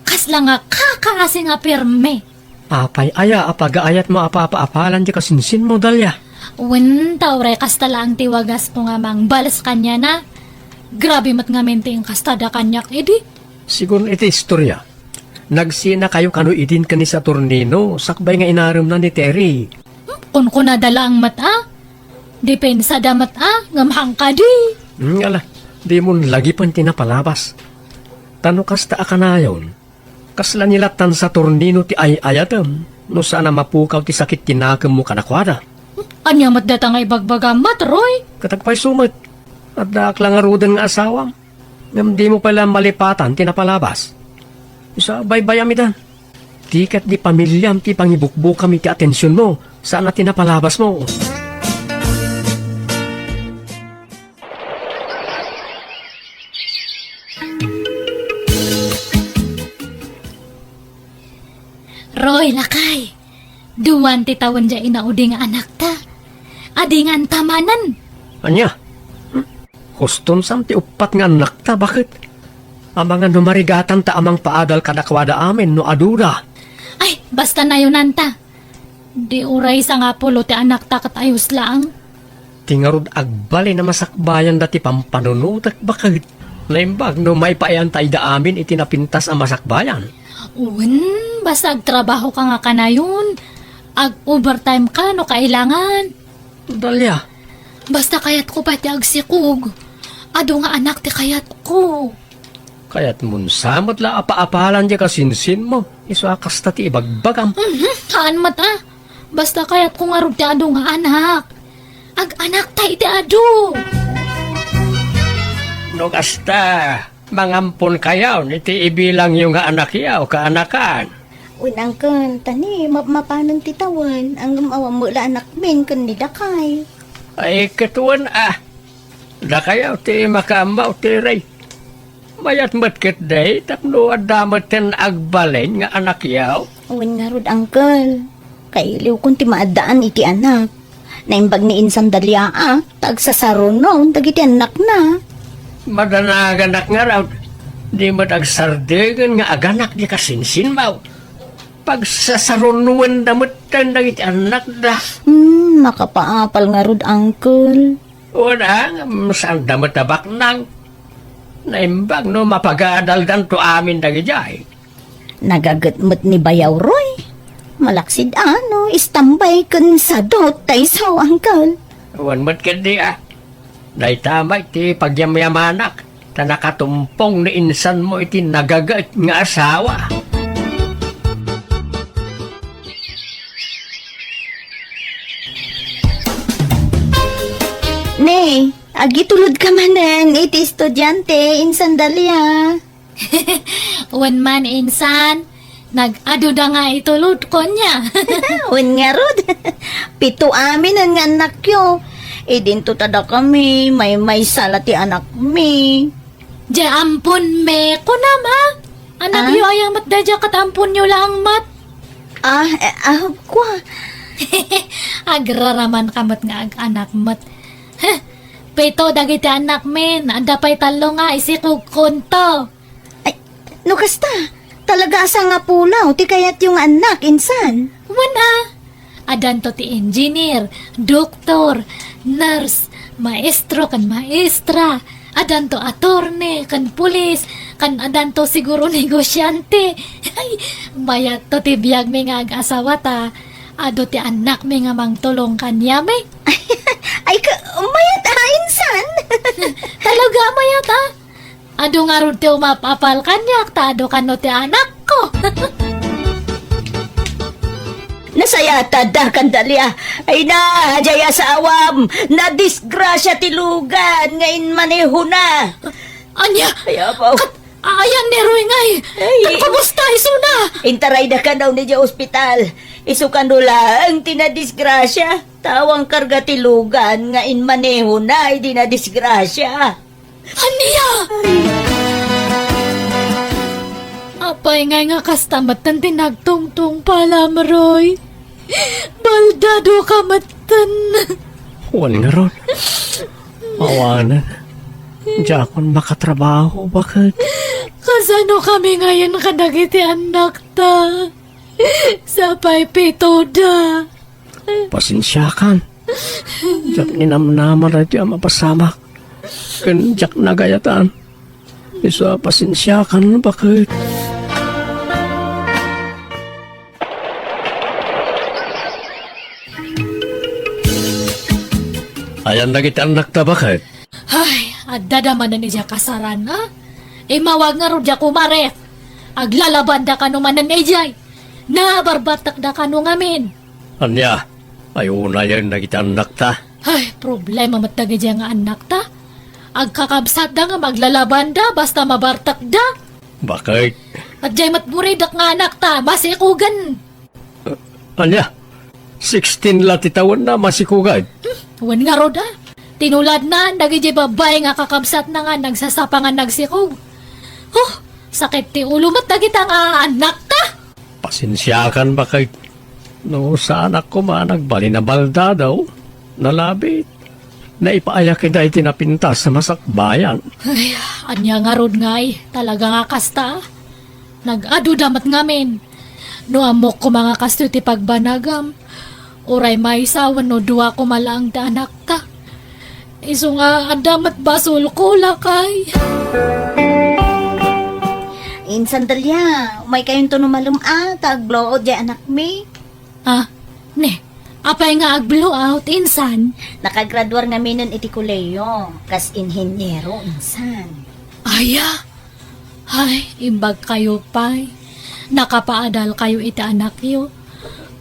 Kasla nga kakaasi nga pirmi. Apay aya a pagaayatmo a papaapalan ti kasinsinmo, Dalia? Wen, ta uray kasta laeng ti wagas ko nga mangbales kaniana. Grabe met ngamin ti inkastada kaniak idi. Sigun iti istoria, nagsinakayo kano idin ken ni Saturnino sakbay nga inaremna ni Terry. Hmm, kunkunada laeng met a. Dipensada met a, ngem hangkadi. Hmm, ala, dimon lagipen ti napalabas. Ta no kasta a kanayon, kasla ni lattan Saturnino ti ay-ayatem no saan a mapukaw ti sakit ti nakemmo kadakuada. Ania met data nga ibagbagam met, Roy? Ket agpayso met, addaak la ngaruden nga asawam. Ngem dimo pay la malipatan ti napalabas. Isu a baybayam ida. Ti ket di pamiliam ti pangibukbukam iti atensionmo, saan a ti napalabasmo. Roy, lakay, duan ti tawen diay inaudi nga anakta. Adinganta manen. Ania? Hmm? Huston san ti uppat nga annakta, baket? Amangan no marigatanta a mangpaadal kadakuada amin no aduda. Ay, basta nayonanta. Di uray sangapulo ti anakta ket ayos laeng. Ti ngarud agbalin a masakbayanda ti pampanunotek, baket. Naimbag no maipaayanta ida amin iti napintas a masakbayan. Wen, basta agtrabaho ka nga kanayon. Ag-overtime ka no kailangan. Dalia. Basta kayatko pay ti agsikog. Adu nga anak ti kayatko. Kayatmon sa met la a paapalan diay kasinsinmo, isu a kasta ti ibagbagam. Mhm, haan met a. Basta kayatko ngarud ti adu nga anak. Ag-anakta iti adu. No kasta, mangamponkayon iti ibilangyo nga anakyo, kaanakan. Wen, uncle, ta ni, mapmapanen ti tawen, ngem awan met la anakmin ken ni dakay. Ay, ket wen a. Dakayo ti makaammo, Terry. Mayat met ketdi tapno adda metten agbalin nga anakyo. Wen ngarud, uncle. Kailiwkon ti maaddaan iti anak. Naimbag ni Insan Dalia a, ta agsasarunon dagiti annakna. Madanaganak ngarud, di met agsardeng nga aganak ti kasinsinmo. Pagsasarunowenda metten dagiti annakda. Hmm, makapaapal ngarud, uncle. Wen a, ngem saanda met a baknang. Naimbag no mapagadaldanto amin dagidiay. Nagaget met ni Bayaw Roy. Malaksid a no istambay ken sadot ta isu, uncle. Wen met ketdi a. Dayta met ti pagyamyamanak, ta nakatumpong ni insanmo iti nagaget nga asawa. Ne, agitulod ka manen iti estudiante, Insan Dalia. Wen man, Insan, nag-aduda nga itulodko nia. Wen ngarud, pito aminen nga annakyo. Idinto ta dakami, maymaysa la ti anakmi. Diay amponmi, kunam a? Anakyo aya met daydiay ket amponyo laeng met. Ah, eh, ah, kua. Agraramanka met nga ag-anak met. Heh, pito dagiti annakmin, adda pay tallo nga isikogkonto. Ay, no kasta, talaga a sangapulo ti kayatyo nga annak, Insan? Wen a. Addanto ti engineer, doktor, nurse, maestro ken maestra. Addanto attorney ken pulis, ken addanto siguro negosiante. Ay, mayatto ti biagmi nga ag-asawa ta adu ti annakmi nga mangtulong kaniami. Ay, ka, mayat a, Insan? Talaga, mayat a. Adu ngarud ti umapapal kaniak, ta adu kano ti anakko. Nasa Ay, ata da, Candelia. Ay na, jay asawam. Nadisgrasia ti lugan nga inmanehona. Ania? Ay, apo. Kat-, ayan ni Roy ngay. Ay. Kat-, kumusta isuna? Intarayda kano idiay ospital. Isu kano laeng ti nadisgrasia. Ta awan karga ti lugan nga inmanehona idi nadisgrasia. Ania? Apay ngay nga kasta metten ti nagtungtungpalam, Roy? Baldado ka metten. Wen ngarud. Awanen. Diakon makatrabaho, baket. Kasano kami ngayen kadagiti annakta? Sapay pitoda. Pasensiakan. Diak ninamnama daytoy a mapasamak. Ken diak nagayatan. Isu a pasensiakan, baket. Ayan dagiti annakta, baket. Ay, adda da manen idiay kasaran, a? Immawag ngarud diay kumaret. Aglalabanda kano manen idiay. Nabarbartekda kano ngamin. Ania? Ay, unayen dagiti annakta. Ay, problema met dagiti nga annakta. Agkakabsatda ngem aglalabanda basta mabartekda. Baket? Adjay met buridek nga annakta, masikogen. Ania? Sixteen la ti tawenna, masikogen? Hmm, wen ngarud, a. Tinuladna dagiti babbai nga kakabsatna nga nagsasapa nga nagsikog. Huh, sakit ti ulo met dagita nga annakta. Pasensiakan, baket. No saanak koma nagbalin a baldado, nalabit. Naipaayak ida iti napintas a masakbayan. Ay, ania ngarud ngay, talaga nga kasta. Nag-adu da met ngamin. No ammok koma nga kastoy ti pagbanagam, uray maysa wenno dua koma laeng ti anakta. Isu nga adda met basolko, lakay. Insan Delia, umaykayonto no malem-at ta agblowout jay anakmi. Ah, ne, apay nga agblowout, insan? Nakagraduar ngaminen iti kolehiyo, kas inheniero, insan. Aya? Ay, imbagkayo pay. Nakapaadalkayo iti anakyo.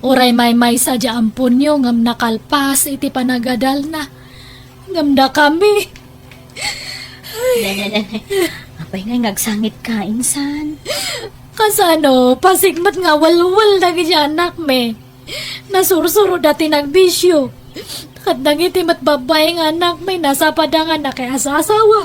Uray maymaysa diay amponyo ngem nakalpas iti panagadalna. Ngem dakami. Ay. Ne, ne, ne, ne. Apay ngay nga agsangitka, insan? Kasano, pasigmet nga awalwal dagiti anakmi. Nasursuroda ti nagbisio. Ket dagiti met babbai nga anakmi, nasapada nga nakiasasawa.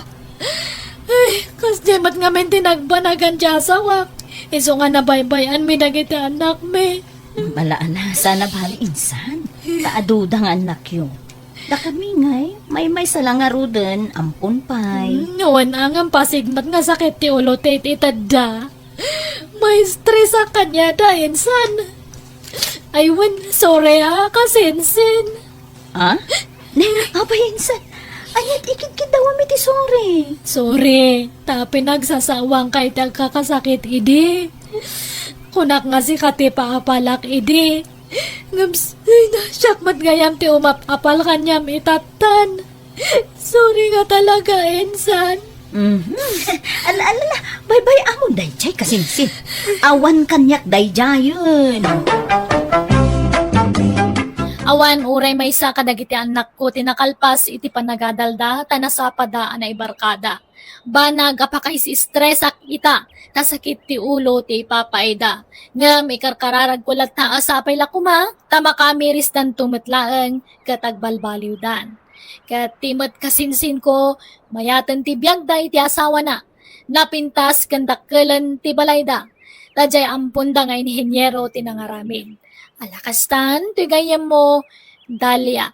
Ay, kasdiay met ngamin ti nagbanagan ti asawak. Isu nga nabaybay-anmi dagiti anakmi. Balaana, saan a bali, insan? Ta aduda nga annakyo. Dakami ngay, maymaysa la ngaruden, ampon pay. Hmm, wen a ngem pasigmet nga sakit ti ulo ti it-itedda. Maistresak kaniada, insan. Ay, wen, sorry a, kasinsin. Ah? Ne, apay, insan? Ania't ikidkiddawam iti sorry? Sorry, ta pinagsasawangka iti agkakasakit idi. Kunak nga sika ti paapalak idi. Ngem s-, ay, na, siak met gayam ti umap-apal kaniam itattan. Sorry nga talaga, insan. Mhm. Ala, ala, ala, baybay-amon dayjay, kasinsin. Awan kaniak dayjayen. Awan, uray maysa kadagiti annakko ti nakalpas iti panagadalda, ta nasapada a naibarkada. Banag a pakaisi-estresak ita, ta sakit ti ulo ti ipapaayda. Ngem ikarkararagko latta a sapay la koma, ta makamirisdanto met laeng ket agbalbaliwdan. Ket ti met kasinsinko, mayaten ti biagda iti asawana. Napintas ken dakkelen ti balayda. Ta diay amponda nga inheniero ti nangaramid. Ala kastan, toy gayyemmo, Dalia.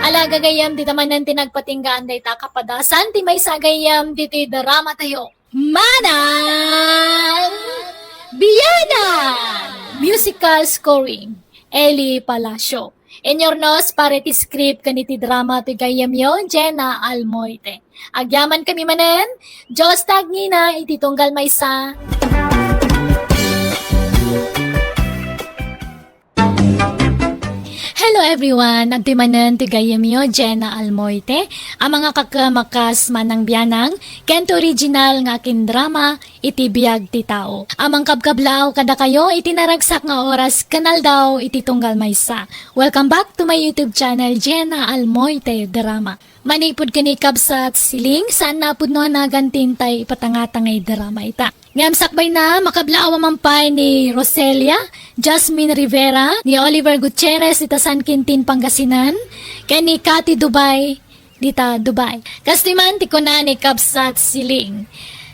Ala, gagayyem, dita manen ti nagpatinggaan dayta a kapadasan ti maysa a gayyem ditoy drama tayo. Manang Biyanan! Musical scoring, Eli Palacio. Inyurnos para iti script ken iti drama ti gayyemyo, Jenna Almoite. Agyamankami manen, Diyos ta agnina iti tunggal maysa. Hello Everyone, adtoy manen ti gayyemyo, Jenna Almoite, a mangakakamakas manang bianang, ken ti original nga akin drama, iti biag ti tao. A mangkabkablaaw kadakayo iti naragsak nga oras ken aldaw iti tunggal maysa. Welcome back to my YouTube channel, Jenna Almoite Drama. Manipud ken ni kabsat Siling, saanna a pudno a nagan ti intay ipatangtangay drama ita. Ngem sakbayna, makablaaw a manen pay ni Roselia, Jasmine Rivera, ni Oliver Gutierrez dita San Quintin, Pangasinan, ken ni Cathy Dubai dita Dubai. Kastoy man ti kuna ni kabsat Siling,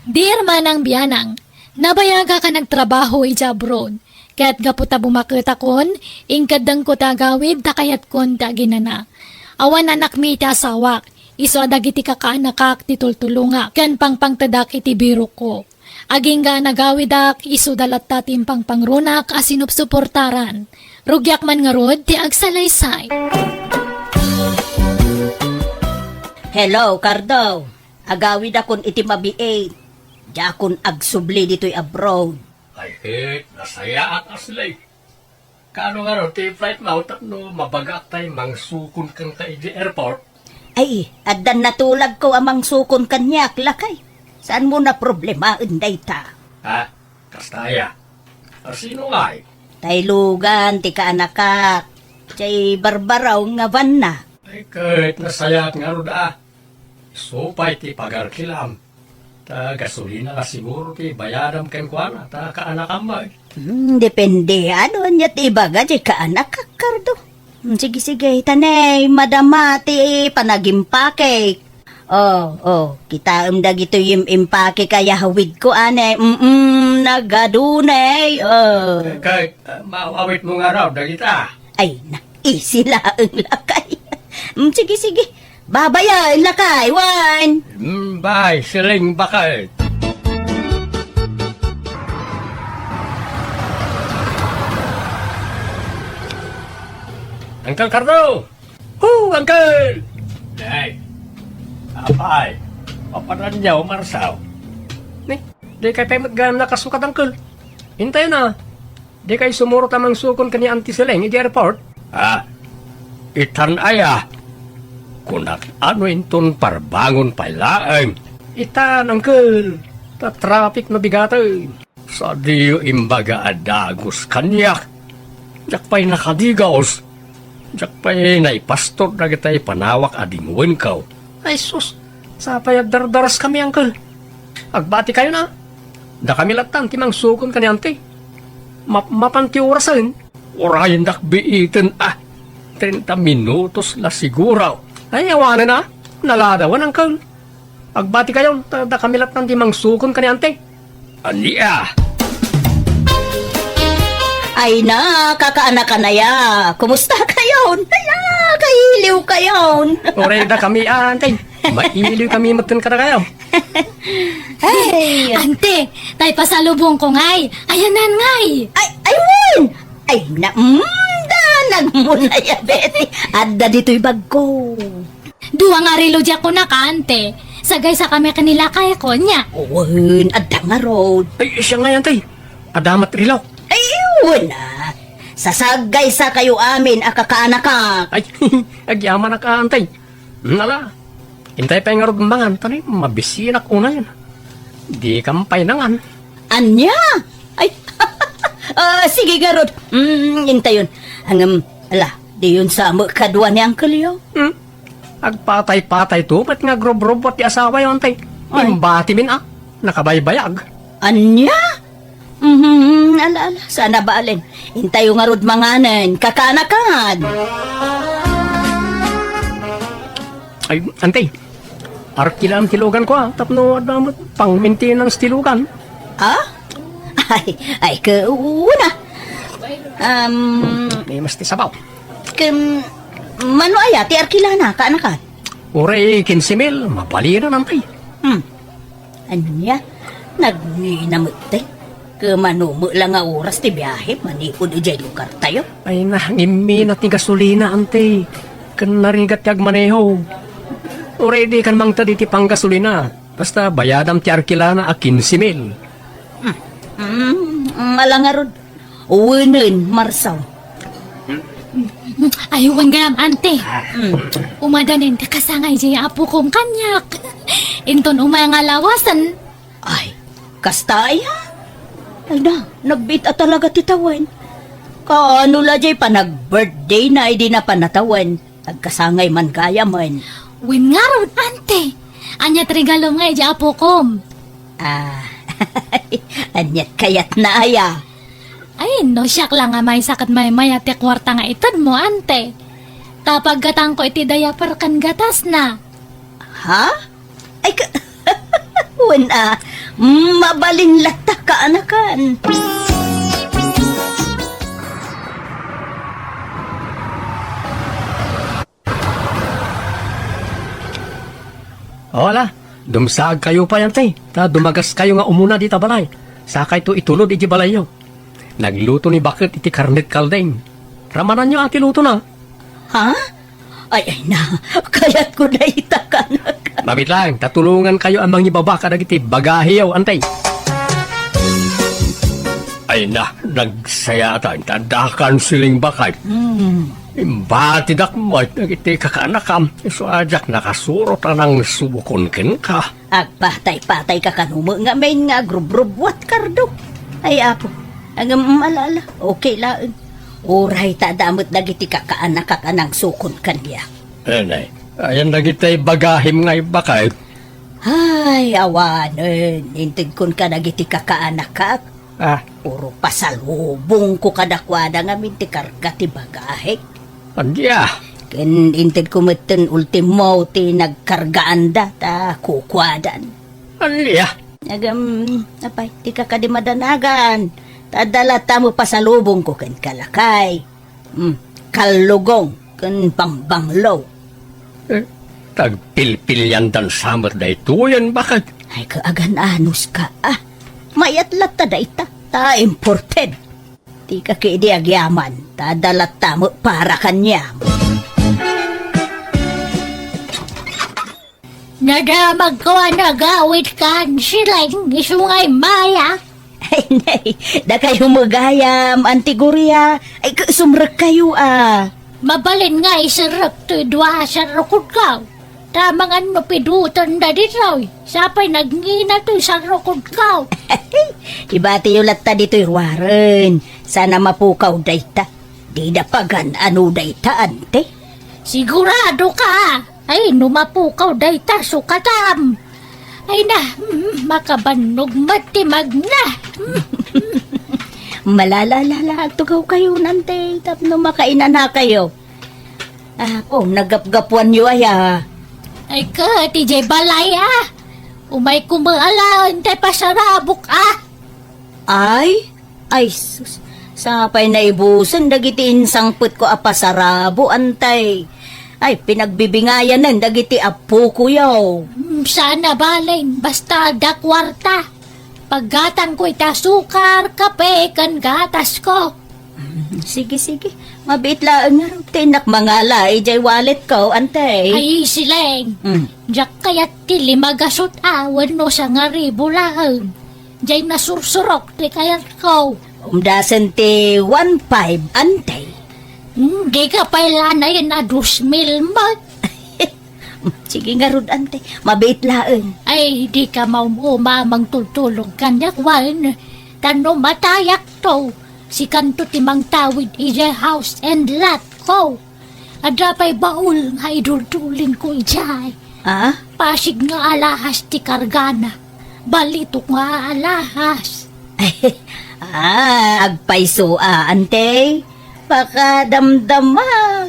Dear Manang Bianang, nabayagak a nagtrabaho idiay abroad. Ket gapu ta bumaketakon, inkeddengko ti agawid ta kayatkon ti aginana. Awan anakmi ti asawak, isu a dagiti kakaanakak ti tultulongak ken pangpangtedak iti birokko. Agingga a nagawidak, isuda latta ti impangpangrunak a sinupsuportaran. Rugiak man ngarud ti agsalaysay. Hello, Cardo. Agawidakon iti mabiit. Diakon agsubli ditoy abroad. Ay, ket nasayaat, Asli. Kaano ngarud ti flight mo tapno mabagaak tay mangsukon kenka iti airport? Ay, addan natulagko a mangsukon kaniak, lakay. Saanmo a problemaen dayta? Ha? Kasta aya? A, sino ngay? Tay Logan ti kaanakak. Diay barbaraw nga vanna. Ay, ket nasayaat ngarud a. Isu pay ti pagarkilam. Ta gasolina la siguro ti bayadam kenkuana, ta kaanakam met. Hmm, depende. Ano ania ti ibaga diay kaanakak, Cardo? Hmm, sige, sige. Ta ne, madama ti panagimpake. Oh, oh. Kitaem dagitoy im-, impake kayawidko, ane. Mm, nagadu ne. Oh. Ket, ah, maawitmo ngarud dagita. Ay, na, easy laeng, lakay. Mm, sige, sige. Babayen, lakay, wen. Mm, bye, Siling, baket. Uncle Cardo! Ho, Uncle! Ay, apay, papananyaw, Marsaw. Ni, dikay pay met gayam nakasukat, Uncle. Intayon a, dikay sumurot a mangsukon ken ni Auntie Siling iti airport? Ah, itan aya. Kunak, ano inton parbangon pay laeng? Itan, Uncle. Ta traffic no bigaten. Sadiyo imbaga a dagus kaniak. Diak pay nakadigaus. Diak pay naipastor dagitay panawak a dingwenko. Ay sus, sapay agdardaras kami, Uncle. Agbati kayo na. Dakami lattan ti mangsukon ken ni Auntie. Map-, mapan ti orasen. Uray indak biiten a. Treinta minutos la siguro. Ay, awanen a. Naladawan, Uncle. Agbati kayo, ta dakami lattan ti mangsukon ken ni Auntie. Ania? Ay na, kakaanakan aya. Kumusta kayon? Aya, kailiw kayon. Uray dakami, Auntie. Mailiw kami metten kadakayo. Ay. Auntie, tay pasalubongko ngay. Ayanan ngay. Ay, ay, wen. Ay, na, mm, danag mo na ya, Betty. Adda ditoy bagko. Dua nga relo diak kunaka, Auntie. Sagaysakami ken ni lakayko, ania? Wen, adda ngarud. Ay, siya ngay, Auntie. Adda met relo. Ay, wen a. Sasagaysakayo amin a kakaanakak. Ay, agyamanak, Auntie. Nala, intay pay ngarud mangan, ta ni mabisinak unayen. Dikam pay nangan. Ania? Ay, ah, sige ngarud. Mm, intayon. Ngem, ala, diyon sa met kadua ni Uncle yo. Hmm? Agpatay-patayto met nga agrubrubbuat ti asawayo, Auntie. Ay. Imbatimin a, nakabaybayag. Ania? Mhm, ala, ala, saan a balen. Intayo ngarud manganen, kakaanakan. Ay, Auntie, arkilam ti luganko a, tapno adda met pang-maintenance ti lugan. Ah? Ay, ay, kauna. Um, May mas ti sabaw. Ken, mano aya ti arkilana, kaanakan? Uray kinse mil, mabalinan, Auntie. Hmm. Ania? Nagngina met, tay? Kumano met la nga oras ti biahe manipud idiay lugartayo? Ay na, ngimmina ti gasolina, Auntie. Ken narigat ti agmaneho. Uray dikan mangted iti panggasolina. Basta bayadam ti arkilana a kinse mil. Hmm. Hmm, ala ngarud. Wenen, Marsaw. Ay, wen gayam, ante. Mm. Umadanen ti kasangay diay apokom kaniak. Inton umay nga lawasen. Ay, kasta aya? Ay na, nagbiit a talaga ti tawen. Kaano la diay panag-birthday na idi napan a tawen? Agkasangay man gayamen. Wen ngarud, ante. Ania ti regalom nga idiay apokom? Ah, aniat kayatna aya? Ay, no siak la nga maysa ket maymayat ti kuarta nga itedmo, ante. Ta paggatangko iti diaper ken gatasna. Ha? Ay, ka-, wen a, mabalin latta kaanakan. O, ala, dumsaagkayo pay, ante, ta dumagaskayo nga umuna dita balay. Sakayto itulod iti balayyo. Nagluto ni Baket iti karnet kalding. Ramananyo a ti lutona. Ha? Ay, ay na, kayatko dayta, kanak. Mabiit laeng, ta tulongankayo a mangibaba kadagiti bagahiyo, ante. Ay na, nagsayaat, ta adda kansiling, Baket. Hmm. Imbatidak met dagiti kakaanakam, isu a diak nakasurot a nangsubokon kenka. Agpatay-patayka kano met ngamin nga agrubrubbuat, Kardo. Ay, Apo, ngem ala-ala, okay laeng. Uray ta adda met dagiti kakaanakak a nangsukon kaniak. Anay, ayan dagiti bagahim nga ibaga. Ay, awanen, intedkon kadagiti kakaanakak. Ah. Puro pasalubongko kadakuada ngamin ti karga ti bagahek. Ania? Ken intedko metten ultimo ti nagkargaanda ta kukuadan. Ania? Ngem, apay, dika kadi madanagan. Ta adda latta met pasalubongko kenka, lakay. Hmm, kallugong ken bangbanglo. Eh, tagpilpiliandan sa met daytoyen, Baket. Ay, kaagan-anuska, ah. Mayat latta dayta, ta imported. Dika ketdi agyaman, ta adda latta met para kaniam. Nadamagko a nagawidkan, Sileng, isu nga immayak. Ay, nay, dakayo met gayam, Auntie Gloria. Ay, ka-, sumrekkayo, a. Mabalin nga iserrek toy dua a sarrukodko. Ta mangan no pidutenda ditoy. Sapay nagngina toy sarrukodko. Ibatiyo latta ditoy ruaren. Saan a mapukaw dayta. Dida pagan-ano dayta, Auntie. Siguradoka? Ay, no mapukaw dayta, sukatam. Ay na, mm, makabannog met ti magna. Malala-lala, agtugawkayo, Auntie, tapno makainanakayo. Ah, kung nagapgapuanyo aya. Ay, ket, idiay balay, ah. Umayko met alaen ti pasarabok, ah. Ay? Ay, sus. Sapay naibusen dagiti insangpetko a pasarabo, Auntie. Ay, pinagbibingayanen dagiti appokoyo. Mm, saan a bale, basta adda kuarta. Paggatangko iti asukar, kape, ken gatasko. Mm, sige, sige. Mabiit laeng ngarud ti innak mangala idiay walletko, Auntie. Ay, Sileng. Mm. Diak kayat ti lima gasut a wenno sangaribu laeng. Diay nasursurok ti kayatko. Umdasen ti one five, Auntie. Hmm, dika pay la nayen a dos mil met. Sige ngarud, Auntie. Mabiit laeng. Ay, dika maum-uma a mangtultulong kaniak wen. Ta no matayakto, sikanto ti mangtawid idiay house and lot ko. Adda pay baul nga iduldulinko idiay. Ah? Pasig nga alahas ti kargana. Balitok nga alahas. Ah, agpayso a, Auntie. Pakadamdama,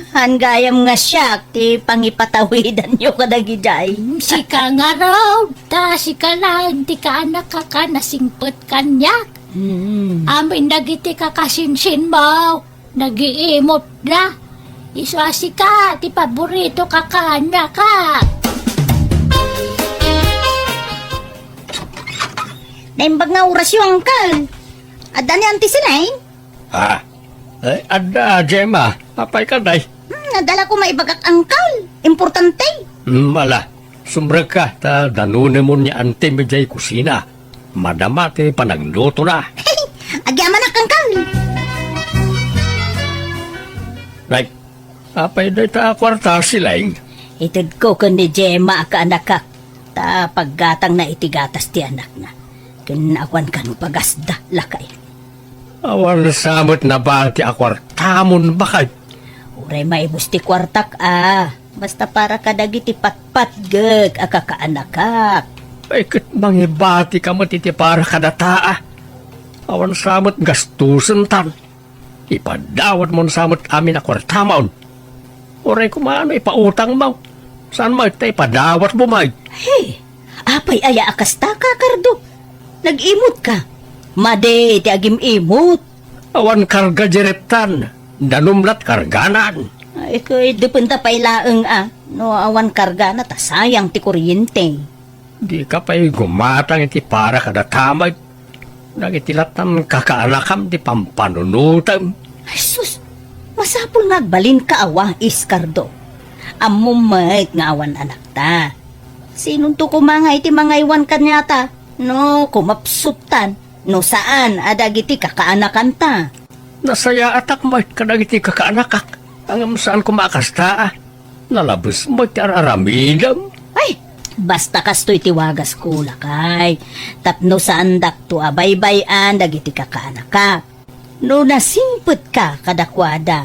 han gayam nga siak ti pangipatawidanyo kadagidiay. Sika ngarud, ta sika laeng ti kaanakak a nasingpet kaniak. Mm. Amin dagiti kakasinsinmo. Nagiimotda. Isu a sika ti paborito a kaanakak. Naimbag nga orasyo, Uncle. Adda ni Auntie Sileng? Ha? Ay, adda, Gemma. Apay kadi? Hmm, adda la koma ibagak, Uncle. Importante. Hmm, ala. Sumrekka, ta danunemon ni Auntie idiay kusina. Madama ti panaglutona. Agyamanak, Uncle. Nay, apay dayta a kuarta, Siling? Itedko ken ni Gemma a kaanakak, ta paggatangna iti gatas ti anakna. Ken awan kano pagasda, lakay. Awan sa met nabati a kuartamon, baket. Uray maibus ti kuartak a. Basta para kadagiti patpatgek a kakaanakak. Ay, ket mangibatika met iti para kadata a. Awan sa met gastusentan. Ipadawatmon sa met amin a kuartamon. Uray koma no ipautangmo. Saan met ta ipadawatmo met? Hey, apay aya a kasta, Kakardo? Nag-imut ka. Madi ti agim-imut. Awan karga di reptan. Danum lat karganan. Ay, ket dependa pay laeng a. No awan kargana ta sayang ti kuryente. Dika pay gumatang iti para kadata met. Dagiti lattan kakaanakam ti pampanunotem. Ay, sus! Masapul nga agbalinka a wais, Kardo. Ammom met nga awan anakta. Sinonto koma nga iti mangaywan kaniata no kumapsuttan, no saan a dagiti kakaanakanta? Nasayaatak met kadagiti kakaanakak, ngem saan koma a kasta a. Nalabes met ti ar-aramidem. Ay, basta kastoy ti wagas, lakay. Tapno saandakto a baybay-an dagiti kakaanakak. No nasingpetka kadakuada,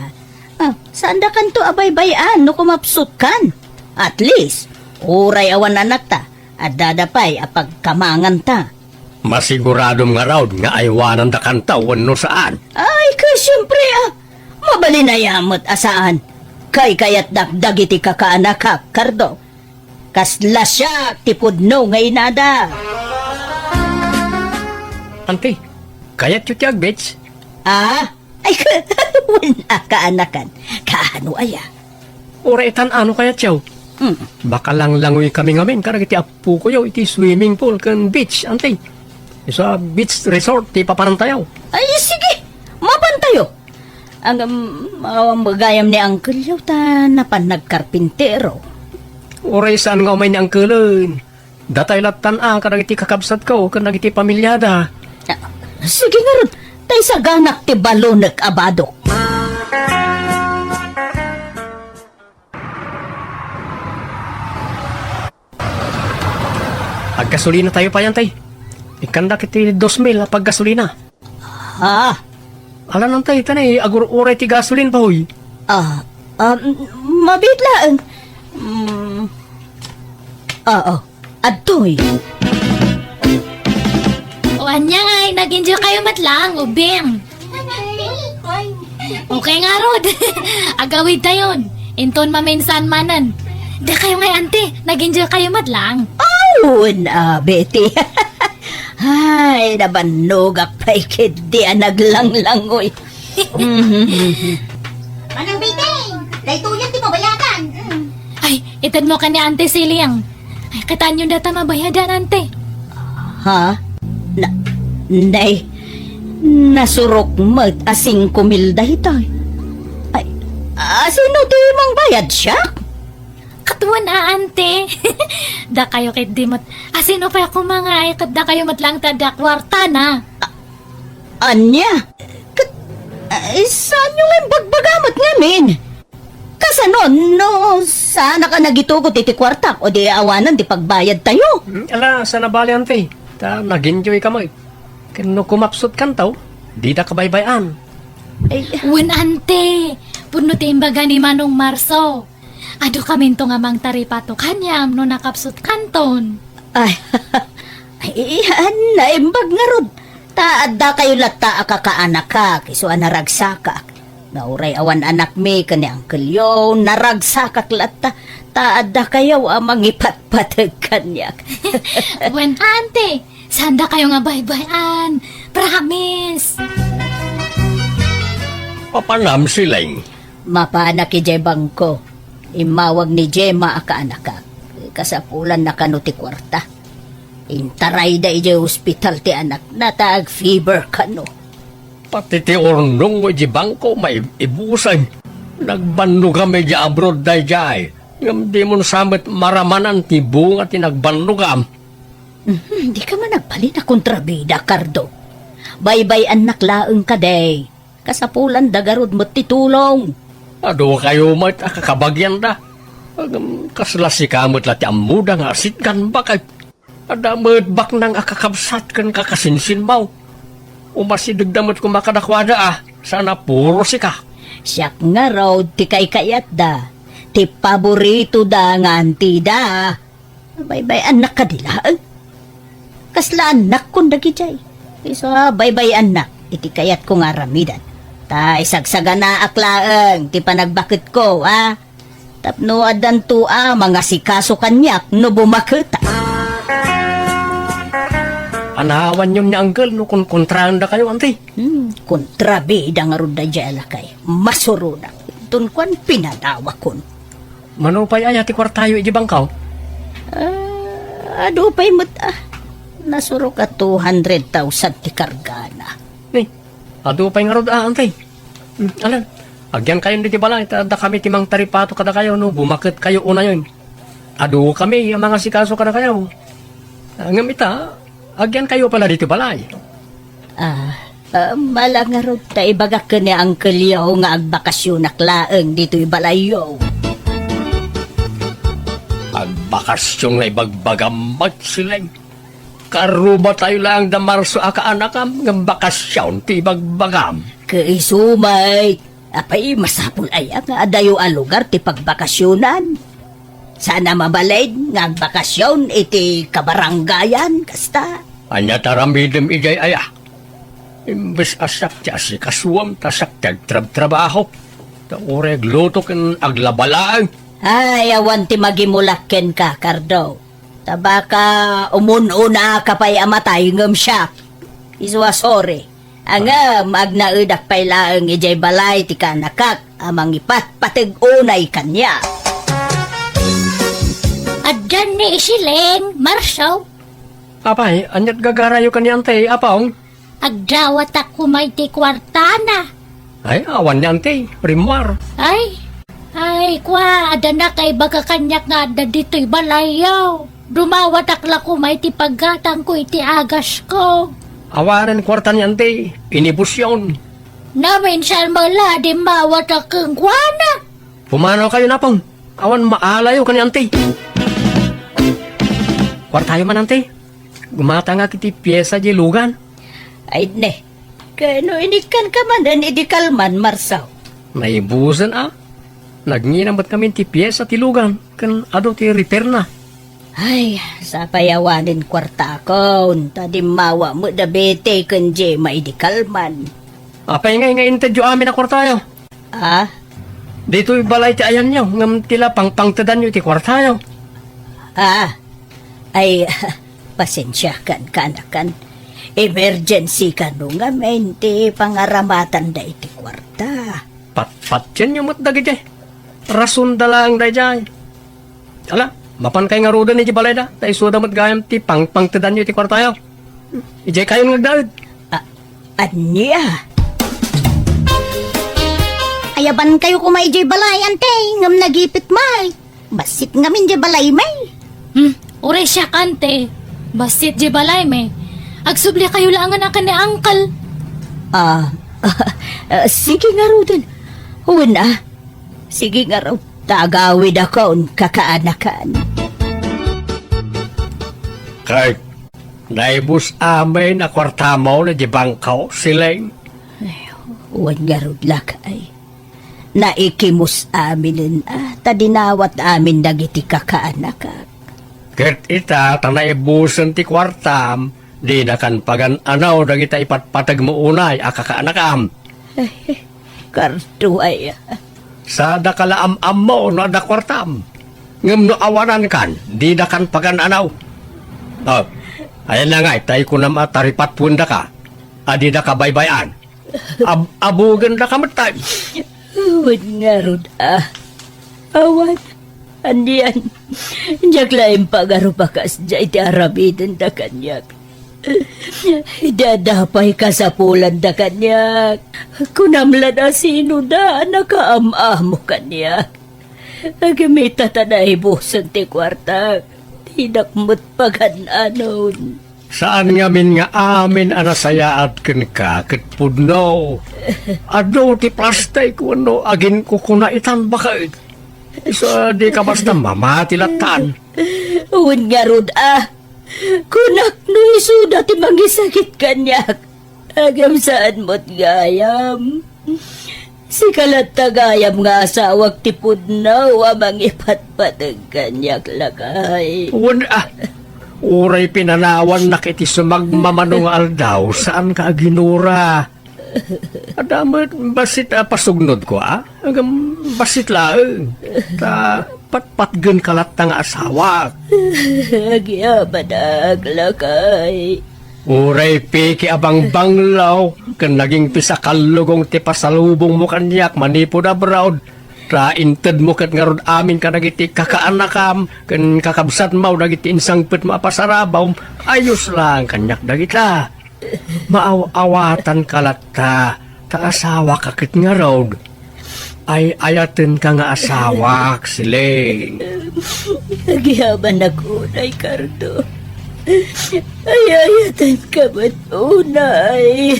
ah, saandakanto a baybay-an no kumapsutkan. At least, uray awan anakta, addada pay a pagkamanganta. Masiguradom ngarud nga aywanandakanta wenno saan? Ay, ket siempre, ah. Mabalin aya met a saan. Kaykayatdak dagiti kakaanakak, Kardo. Kasla siak ti pudno nga inada. Auntie, kayatyo ti ag-beach? Ah? Ay, wen a kaanakan. Kaano aya? Uray tan-ano kayatyo? Mm. Baka langlangoy kami ngamin kadagiti appokoyo iti swimming pool ken beach, Auntie. Isu a beach resort ti papanantayo. Ay, sige. Mapantayo. Ngem, awan gayam ni angkelyo ta napan nagkarpintero. Uray saan nga umay ni angkelen. Datay lattan a kadagiti kakabsatko ken dagiti pamiliada. Ah, sige ngarud, ta isaganak ti balonek a badok. Aggasolinatayo pay, Auntie. Ikkandak iti dos mil a paggasolina. Ha? Alan, Auntie, ta nay agur-uray ti gasolin, bahoy. Ah, ah, m-, mabiit laeng. Mm. Ah, ah. Adtoy. O, ania ngay, nag-enjoy kayo met laeng, ubing? Okay ngarud. Agawidtayon. Inton maminsan manen. Dakayo ngay, Auntie, nag-enjoy kayo met laeng? Awan a, Betty. Ay, nabannogak pay ketdi a naglanglangoy. Manang Betty, daytoyen ti pabayadan. Mm. Ay, itedmo ken ni Auntie Siling. Ay, kitaenyo dayta mabayadan, Auntie. Ha? Na, nay, nasurok met a singko mil daytoy. Ay, asino ti mangbayad, siak? Ket wen a, Auntie. Dakayo ketdi met. Asino pay a kumangay, ket dakayo met laeng ti adda kuartana. Ania? Ket, ay, saanyo nga imbagbaga met ngamin? Kasano no saanak a nagitugot iti kuartak o di awanen ti pagbayadtayo? Hmm, ala, saan a bale, Auntie. Ta nag-enjoy ka met. Ken no kumapsutkanto, dida kabaybay-an. Ay. Wen, Auntie, pudno ti imbaga ni Manong Marso. Adu kaminto nga mangtaripato kaniam no nakapsutkanton. Ay, ay, naimbag ngarud. Ta adda kayo latta a kakaanakak, isu a naragsakak. Nga uray awan anakmi ken ni angkelyo, naragsakak latta. Ta adda kayo a mangipatpateg kaniak. Wen, Auntie, sanda kayo nga baybay-an. Promise. Papanam, Siling? Mapanak idiay bangko. Immawag ni Gemma a kaanakak. Kasapulanna kano ti kuarta. Intarayda idiay ospital ti anakna ta agfever kano. Pati ti urnongmo idiay bangko, maib-ibusen. Nagbannogam idiay abroad daydiay. Ngem dimon sa met maramanan ti bunga ti nagbannogam. Mhm, dika man agbalin a kontrabida, Cardo. Baybay-annak laeng kadi. Kasapulanda garud met ti tulong. Adu kayo met a kakabagianda. Ngem kasla sika met la ti ammoda nga asitgan, baket. Adda met baknang a kakabsat ken kakasinsinmaw. Umasidegda met koma kadakuada a, saan a puro sika. Siak ngarud ti kaykayatda, ti paboritoda nga antida. Baybay-annak kadi laeng? Kasla annakkon dagidiay. Isu a baybay-annak iti kayatko nga aramidan. Ta isagsaganaak laeng ti panagbaketko, a? Tapno addanto a mangasikaso kaniak no bumaketak. Anawanyon ni Angkel no kunkontraendakayo, anti? Hmm, kontrabida ngarud daydiay a lakay. Masuronak. Inton kuan, pinanawakon. Mano pay aya ti kuartayo iti bangkaw? Ah, adu pay met, ah. Nasurok a two hundred thousand ti kargana. Ni, adu pay ngarud, ah, anti? Hmm, alan, agyankayon ditoy balay, ta adda kami ti mangtaripato kadakayo no bumaketkayo unayen. Adu kami a mangasikaso kadakayo. Ah, ngem ita, agyankayo pay la ditoy balay. Ah, ah, mala ngarud ta ibagak ken ni Uncle Yo nga agbakasyonak laeng ditoy balayyo. Agbakasyon nga ibagbagam met, Sileng. Karubatayo laeng da Marso a kaanakam, ngem bakasyon ti ibagbagam. Ket isu met, apay, masapul aya nga adayo a lugar ti pagbakasyonan? Saan a mabalin nga agbakasyon iti kabarangayan, kasta? Ania ti aramidem idiay aya? Imbes a siak ti asikasuem, ta siak ti agtrabtrabaho. Ta uray agluto ken aglaba laeng. Ay, awan ti magimulak kenka, Cardo. Ta baka umun-unaka pay a matay ngem siak. Isu a sorry. Ngem agnaedak pay laeng idiay balay ti kaanakak a mangipatpateg unay kaniak. Addan ni Sileng, Marso. Apay, ania't gagarayo ken ni Antey, Apong? Agdawatak koma iti kuartana. Ay, awan ni Antey, rimmuar. Ay, ay, kua, adda nakaibaga kaniak nga adda ditoy balayyo. Dumawatak la koma iti paggatangko iti agasko. Awanen kuarta ni Antey, inibusyon. Naminsan met la, dimmawatak kenkuana. Pumanaw kayo, Apong. Awan maalayo ken ni Antey. Kuartayo man, Antey. Gumatangak iti piesa diay lugan. Ay, ne. Ken no inikkanka manen idi kalman, Marso? Naibusen a. Nagngina met ngamin ti piesa ti lugan ken adu ti repairna. Ay, sapay awanen kuartakon, ta dimmawa met da Betty ken Gemma idi kalman. Apay ngay nga intedyo amin a kuartayo? Ah? Ditoy balay ti ayanyo, ngem ti la pangpangtedanyo iti kuartayo. Ah, ay, pasensiakan, kaanakan. Emergency kano ngamin ti pangaramatanda iti kuarta. Patpatienyo met dagiti. Rason da laeng daydiay. Ala, mapankay ngaruden idiay balayda, ta isuda met gayam ti pangpangtedanyo iti kuartayo. Idiay kayon nga agnaed. A-, ania? Ayabankayo koma idiay balay, Antey, ngem nagipit met. Bassit ngamin idiay balaymi. Hmm, uray siak, Antey. Bassit idiay balaymi. Agsubli kayo laengen a ken ni Uncle. Ah, ah, sige ngaruden. Wen a. Sige ngarud, ta agawidakon, kakaanakan. Kay, naibus amin a kuartamo na di bangko, Sileng? Ay, wen ngarud, lakay. Naikimus aminen a, ta dinawat amin dagiti kakaanakak. Ket ita, ta naibusen ti kuartam, dinakan pagan-anaw dagita ipatpategmo unay a kakaanakam. Ay, Kardo aya. Sadaka la am-ammo no adda kuartam. Ngem no awanankan, didakan pagan-anaw. Oh, ayan na ngay, tay kunam a taripatpuendaka, a didaka baybay-an. Ab-, abugendaka met tay. Wen ngarud a. Awan, anian, diak la impagarup a kasdiay ti aramidenda kaniak. Dada pay kasapulanda kaniak. Kunam la a sinoda a nakaam-amo kaniak. Ngem ita ta naibusen ti kuarta, dinak met pagan-anon. Saan ngamin nga amin a nasayaat kenka ket pudno. Adu ti plastik wenno aginkukuna itan baket. Isu a dika basta mamati lattan. Wen ngarud a, kunak no isuda ti mangisakit kaniak. Agam saan met gayam. Sika latta gayam nga asawak ti pudno a mangipatpateg kaniak, lakay. Wen a, uray pinanawannak iti sumagmamano nga aldaw, saanka a ginura. Adda met bassit a pasugnodko, a? Agam bassit laeng. Ta patpatgenka latta nga asawak. Agyamanak, lakay. Uray piki a bangbanglo ken naging pisakallugong ti pasalubongmo kaniak manipud abroad, ta intedmo ket ngarud amin kadagiti kakaanakam ken kakabsatmo dagiti insangpetmo a pasarabawm, ayos laeng kaniak dagita. Maaw-awatanka latta, ta asawaka ket ngarud. Ay-ayatenka nga asawak, Siling. Agyamanak unay, Cardo. Ay-ayatenka met unay.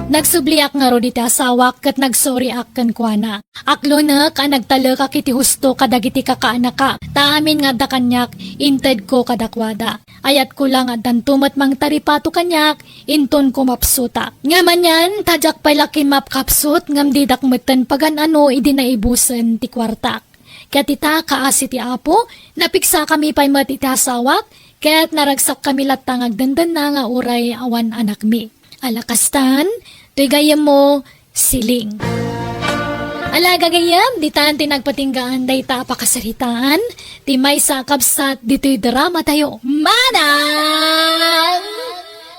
Nagsubliak ngarud iti asawak ket nagsoriak kenkuana. Aklonek a nagtalekak iti husto kadagiti kakaanaka, ta amin nga adda kaniak, intedko kadakuada. Ayatko la nga addanto met mangtaripato kaniak, inton kumapsutak. Ngem anian, ta diak pay la kimmapkapsut, ngem didak metten pagan-ano idi naibusen ti kuartak. Ket ita, kaasi ti Apo, napigsakami pay met iti asawak, ket naragsakkami latta nga agdendenna nga uray awan anakmi. Ala kastan, toy gayyemmo, Siling. Ala, gagayyem, ditan ti nagpatinggaan dayta a pakasaritaan, ti maysa a kabsat ditoy dramatayo. Manang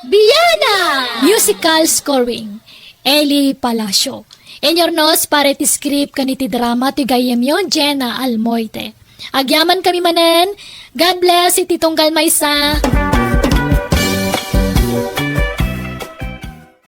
Biana! Musical scoring, Eli Palacio. Inyurnos para iti script ken iti drama ti gayyemyo, Jenna Almoite. Agyamankami manen. God bless iti tunggal maysa.